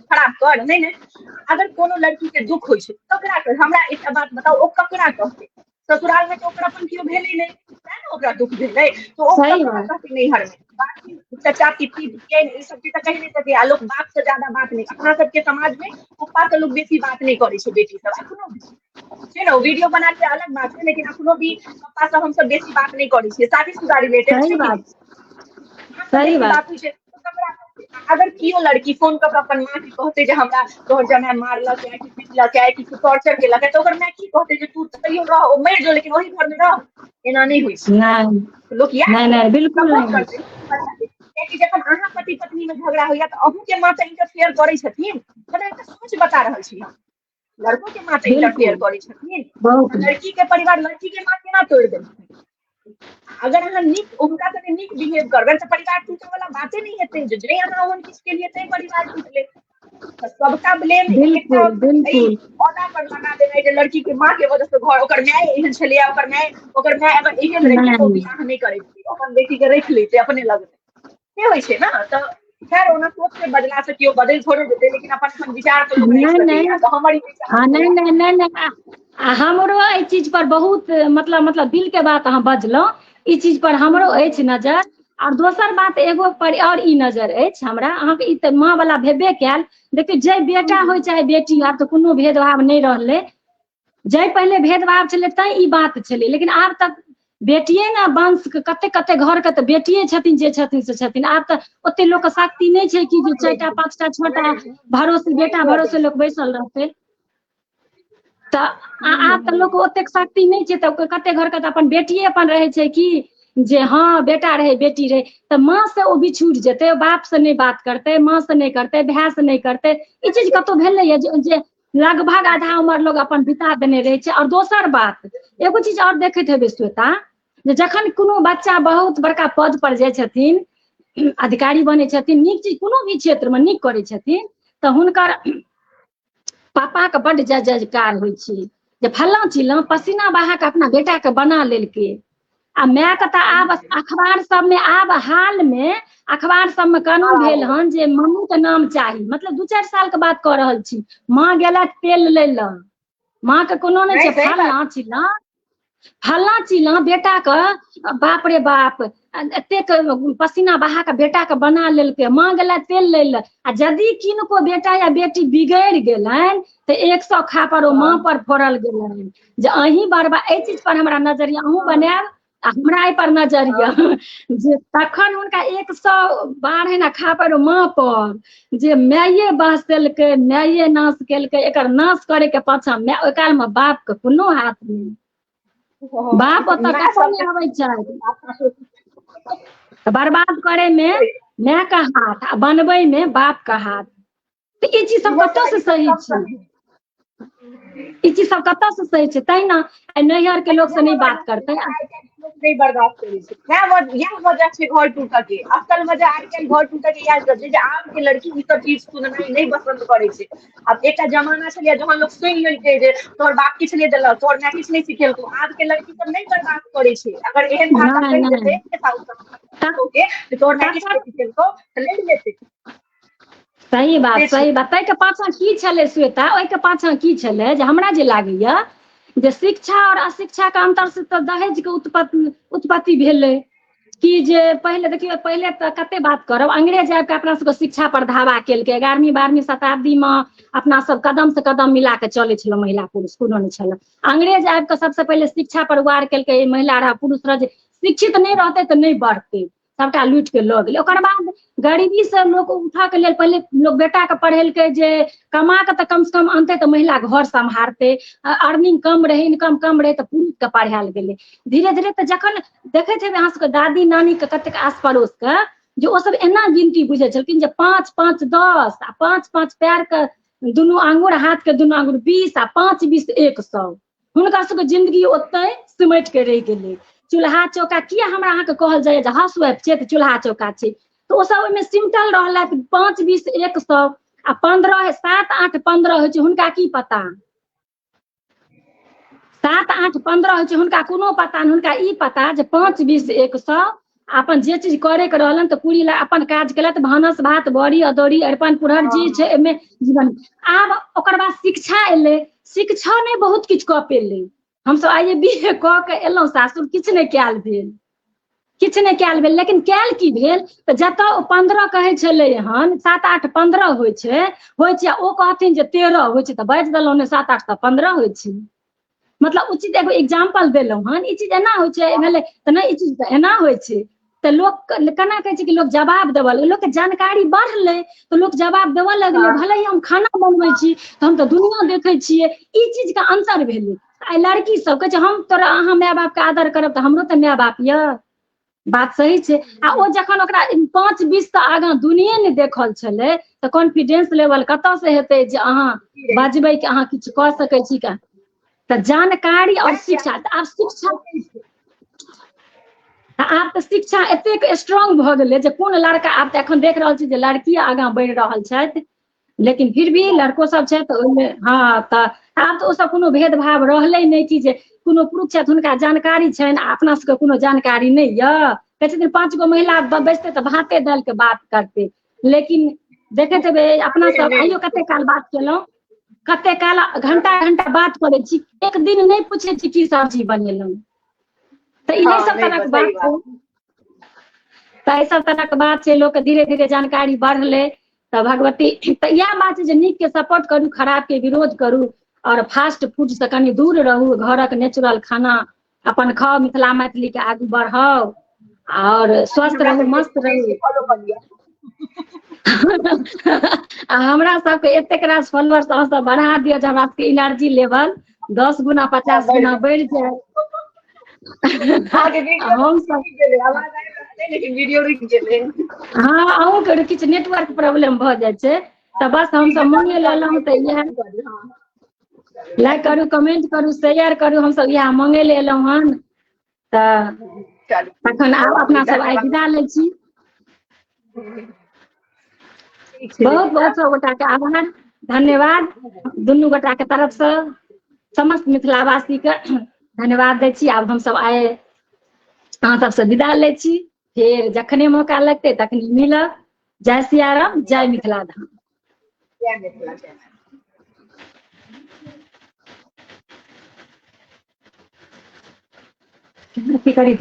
खराब कर? नहि नहि। अगर कोनो लड़की के दुख होइ छै, ककरा कर, हमरा एकटा बात बताउ, ओ ककरा कहतै? ससुराल मे तऽ ओकर अपन केओ भेलै नहि, तें ने ओकरा दुख भेलै, तऽ ओ ककरा कहतै नैहर मे? बाकी चचा पित्ती ई सब तऽ कहि नहि सकैया। लोक बाप से ज्यादा बात नहि, अपना सबके समाज मे पप्पा से लोक बेसी बात नहि करै छै, बेटी सब अखनो भी छै ने। वीडियो बना के अलग बात छै, लेकिन अखनो भी पप्पा से हमसब बेसी बात नहि करै छियै शादीशुदा रिलेटेड। सही बात, सही बात होइ छै। अगर केओ लड़की फोन कऽ के अपन माँ के कहतै जे हमरा तोहर जमाय मारलक या कि पिटलक या किछु टॉर्चर केलक, तऽ ओकर माय की कहतै? जे तू तैयो रह, ओ मरि जो, लेकिन ओहि घर मे रह? एना नहि होइ छै। लोक इएह नहि, बिल्कुल नहि करतै, कियाकि जखन अहाँ पति पत्नी मे झगड़ा होइया तऽ अहूँ के माँ तऽ इंटरफेयर करै छथिन। मतलब एकटा सोच बता रहल छी हम, लड़को के माँ तऽ इंटरफेयर करै छथिन, लड़की के परिवार लड़की के माँ केना तोड़ि देलखिन? अगर अहाँ नीक हुनका संगे नीक बिहेव करबै तऽ परिवार टूटे वाला बाते नहि हेतै। जे अहाँ ओहन किछु केलियै तैं परिवार टूटलै, तऽ सबटा ब्लेम एकटा औदा पर लगा देनाइ जे लड़की के माँ के वजह से घर, ओकर माय एहन छलैया, ओकर माय अगर एहन रहितै तऽ ओ बियाह नहि करैत, अपन बेटी के राखि लैते अपने लग, से होइ छै ने। तऽ खैर, ओना सोच के बदला से केओ बदलि थोड़े जेतै, लेकिन अपन अपन विचार तऽ लोक राखि सकैया। तऽ हमर ई विचार नहि नहि नहि नहि। आ हमरो एहि चीज पर बहुत मतलब दिल के बात अहाँ बजलहुँ, ई चीज पर हमरो अछि नजर। आओर दोसर बात एगो पर आओर ई नजर अछि हमरा अहाँके, ई तऽ माँ वाला भेबे कयल। देखियौ, जे बेटा होइ चाहे बेटी, आब तऽ कोनो भेदभाव नहि रहलै। जै पहिले भेदभाव छलै तैं ई बात छलै, लेकिन आब तऽ बेटिये ने वंशके, कते कते घरके तऽ बेटिये छथिन, जे छथिन से छथिन। आब तऽ ओते लोकके शक्ति नहि छै कि जे 4टा 5टा 6टा भरोसे, बेटा भरोसे लोक बैसल रहतै। तऽ आब तऽ लोक ओतेक शक्ति नहि छै, तऽ कते घरके तऽ अपन बेटिये अपन रहै छै कि जे हँ बेटा रहै बेटी रहै, तऽ माँ से ओ बिछुड़ि जेतै, बाप से नहि बात करतै, माँ से नहि करतै, भाय से नहि करतै? ई चीज कतहु भेलैया जे लगभग आधा उमर लोग अपन बिता देने रहै छै? आओर दोसर बात, एगो चीज आओर देखैत हेबै श्वेता, जे जखन कोनो बच्चा बहुत बड़का पद पर जाइ छथिन, अधिकारी बनै छथिन, नीक चीज कोनो भी क्षेत्रमे नीक करै छथिन, तऽ हुनकर पापाके बड्ड जय जयकार होइ छै जे फल्लाँ चिल्लाँ पसीना बहा कऽ अपना बेटाके बना लेलकै। आ माय के तऽ आब अखबार सबमे आब हाल मे अखबार सबमे कानून भेल हन जे मम्मी के नाम चाही, मतलब 2-4 साल के बात कऽ रहल छी। माँ गेलथि तेल लै लए, माँ के कोनो नहि छै, फल्लाँ चिल्लाँ फल्लाँ चिल्लाँ बेटा के, बाप रे बाप एतेक पसीना बहा के बेटा के बना लेलकै, माँ गेलथि तेल लै लए। आ यदि किनको बेटा या बेटी बिगड़ि गेलनि तऽ 100 खापर ओ माँ पर फोड़ल गेलनि जे अहीं बर्बाद। एहि चीज पर हमरा नजर यऽ, अहूँ बनायब आ हमरा एहि पर नजर यऽ जे तखन हुनका 100 बाढ़नि आ खापर माँ पर जे माये बास देलकै, माये नाश केलकै। एकर नाश करे के पाछा माय, ओहि काल मे बाप के कोनो हाथ नहि, बाप ओतऽ कतौ नहि आबै छै। बर्बाद करे मे माय के हाथ आ बनबै मे बाप के हाथ। तऽ ई चीज सब कतऽ से सही छै? ई चीज सब कतऽ से सही छै? तहिना आइ नैहर के लोक से नहि बात करतै, नहि बर्दाश्त करै छै। इएह वजह छै घर टूटऽ के असल वजह। आइ काल्हि घर टूटऽ के इएह छै जे आब के लड़की ई सब चीज सुननाइ नहि पसन्द करै छै। आब एकटा जमाना छलैया जहन लोक सुनि लेलकै जे तोहर बाप किछु नहि देलक, तोहर माय किछु नहि सिखेलकौ। आब के लड़की सब नहि बर्दाश्त करै छै। अगर एहन भाषा कहि देतै के तोहर माय किछु नहि सिखेलकौ तऽ लड़ि लेतै। सही बात, सही बात। ताहिके पाछाँ की छलै श्वेता? ओहिके पाछाँ की छलै जे हमरा जे लागैया जे शिक्षा और अशिक्षा के अंतर से तऽ दहेज के उत्पत्ति भेलै कि जे पहिले देखियौ, पहिले तऽ कते बात करब, अंग्रेज आबि कऽ अपना सबके शिक्षा पर धावा केलकै। 11वीं 12वीं शताब्दी मे अपना सब कदम से कदम मिला के चलै छलहुँ, महिला पुरुष कोनो नहि छल। अंग्रेज आबि कऽ सबसे पहिले शिक्षा पर वार केलकै, महिला रह पुरुष रह, जे शिक्षित नहि रहतै तऽ नहि बढ़तै, सबटा लूटि के लऽ गेलै। ओकर बाद गरीबी से लोक उठऽ के लेल पहिले लोक बेटा के पढ़ेलकै जे कमा के तऽ कम से कम अनतै तऽ महिला घर सम्हारतै। अर्निंग कम रहै, इनकम कम रहै, तऽ पुरुष के पढ़ायल गेलै धीरे धीरे। तऽ जखन देखैत हेबै अहाँ सबके दादी नानी के, कतेक आस पड़ोस के, जे ओ सब एना गिनती बुझै छलखिन जे 5 5 10 आ 5 5 पैर के दुनू आंगुर, हाथ के दुनू आंगुर 20 आ 5 20 100। हुनका सबके जिंदगी ओतै सिमटि के रहि गेलै। चूल्हा चौका किया हमरा अहाँके कहल जाइए जे हाउस वाइफ छै तऽ चूल्हा चौका छै, तऽ ओ सब ओहिमे सिमटल रहलथि। 5 20 100 आ 15 7 8 15 होइ छै, हुनका की पता? 7 8 15 होइ छै हुनका कोनो पता नहि। हुनका ई पता जे 5 20 100, अपन जे चीज करे के रहलन तऽ पूरी ला अपन काज केलथि, भानस भात बड़ी अदौरी अरिपन पुरहर जे छै एहिमे जीवन। आब ओकर बाद शिक्षा एलै, शिक्षा नहि बहुत किछु कऽ पेलै। हमसब आइए बी ए कऽ के एलहुँ सासुर, किछु नहि कयल भेल, किछु नहि कयल भेल। लेकिन कयल की भेल तऽ जतऽ ओ 15 कहै छलै हन, 7 8 15 होइ छै, होइ छै, ओ कहथिन जे 13 होइ छै, तऽ बाजि देलहुँ ने 7 8 तऽ 15 होइ छै। मतलब उचित एगो एग्जाम्पल देलहुँ हन। ई चीज एना होइ छै भेलै तऽ नहि, ई चीज तऽ एना होइ छै। तऽ लोक केना कहै छै कि लोक जवाब देबऽ लगलै, लोकके जानकारी बढ़लै तऽ लोक जवाब देबऽ लगलै। भले ही हम खाना बनबै छी तऽ हम तऽ दुनिया देखै छियै, ई चीजके अन्तर भेलै। आइ लड़की सब कहै छै हम तोरा अहाँ माय बापके आदर करब तऽ हमरो तऽ माय बाप यऽ, बात सही छै। आ ओ जखन ओकरा 5 20 तऽ आगाँ दुनिये नहि देखल छलै तऽ कॉन्फिडेंस लेवल कतऽ से हेतै जे अहाँ बजबै कि अहाँ किछु कऽ सकै छी? तऽ जानकारी और शिक्षा। आब शिक्षा, आब तऽ शिक्षा एतेक स्ट्रांग भऽ गेलै जे कोन लड़का, आब तऽ एखन देख रहल छी जे लड़की आगाँ बढ़ि रहल छथि, लेकिन फिर भी लड़को सब छै तऽ ओहिमे हँ। तऽ आब तऽ ओ सब कोनो भेदभाव रहलै नहि कि जे कोनो पुरुष छथि हुनका जानकारी छनि आ अपना सबके कोनो जानकारी नहि यऽ। कहै छथिन 5 गो महिला बैसतै तऽ भाते दालि के बात करतै, लेकिन देखैत हेबै अपना सब आइयो कते काल बात केलहुँ, कते काल घंटा घंटा बात करै छी, एक दिन नहि पूछै छी की सब्जी बनेलहुँ। तऽ इहे सब तरहक बात छै, तऽ एहि सब तरहक बात छै। लोकके धीरे धीरे जानकारी बढ़लै तऽ भगवती तऽ इएह बात छै जे नीक के सपोर्ट करू, खराब के विरोध करू और फास्ट फूड से कनि दूर रहू, घरक नेचुरल खाना अपन खाउ, मिथिला मैथिली के आगू बढ़ाउ और स्वस्थ रहू, मस्त रहू। आ हमरा सबके एतेक रास फॉलोअर्स अहाँ सब बढ़ा दिअ जे हमरा सबके एनर्जी लेवल 10 गुना 50 गुना बढ़ि जाय। हँ, अहूँके किछु नेटवर्क प्रॉब्लम भऽ जाइ छै तऽ बस हमसब मने लेलहुँ तऽ इएह लाइक करू, कमेंट करू, शेयर करू, हमसब इएह मङ्गै लए एलहुँ हन। तऽ तखन आब अपना सब आइ विदा लै छी। बहुत बहुत सब गोटा के आभार, धन्यवाद। दुनू गोटा के तरफ से समस्त मिथिलावासी के धन्यवाद दै छी। आब हमसब आइ अहाँ सबसँ विदा लै छी। फेर जखने मौका लगतै तखने मिलब। जय सियाराम, जय मिथिला धाम। जय मिथिला, जय की करी?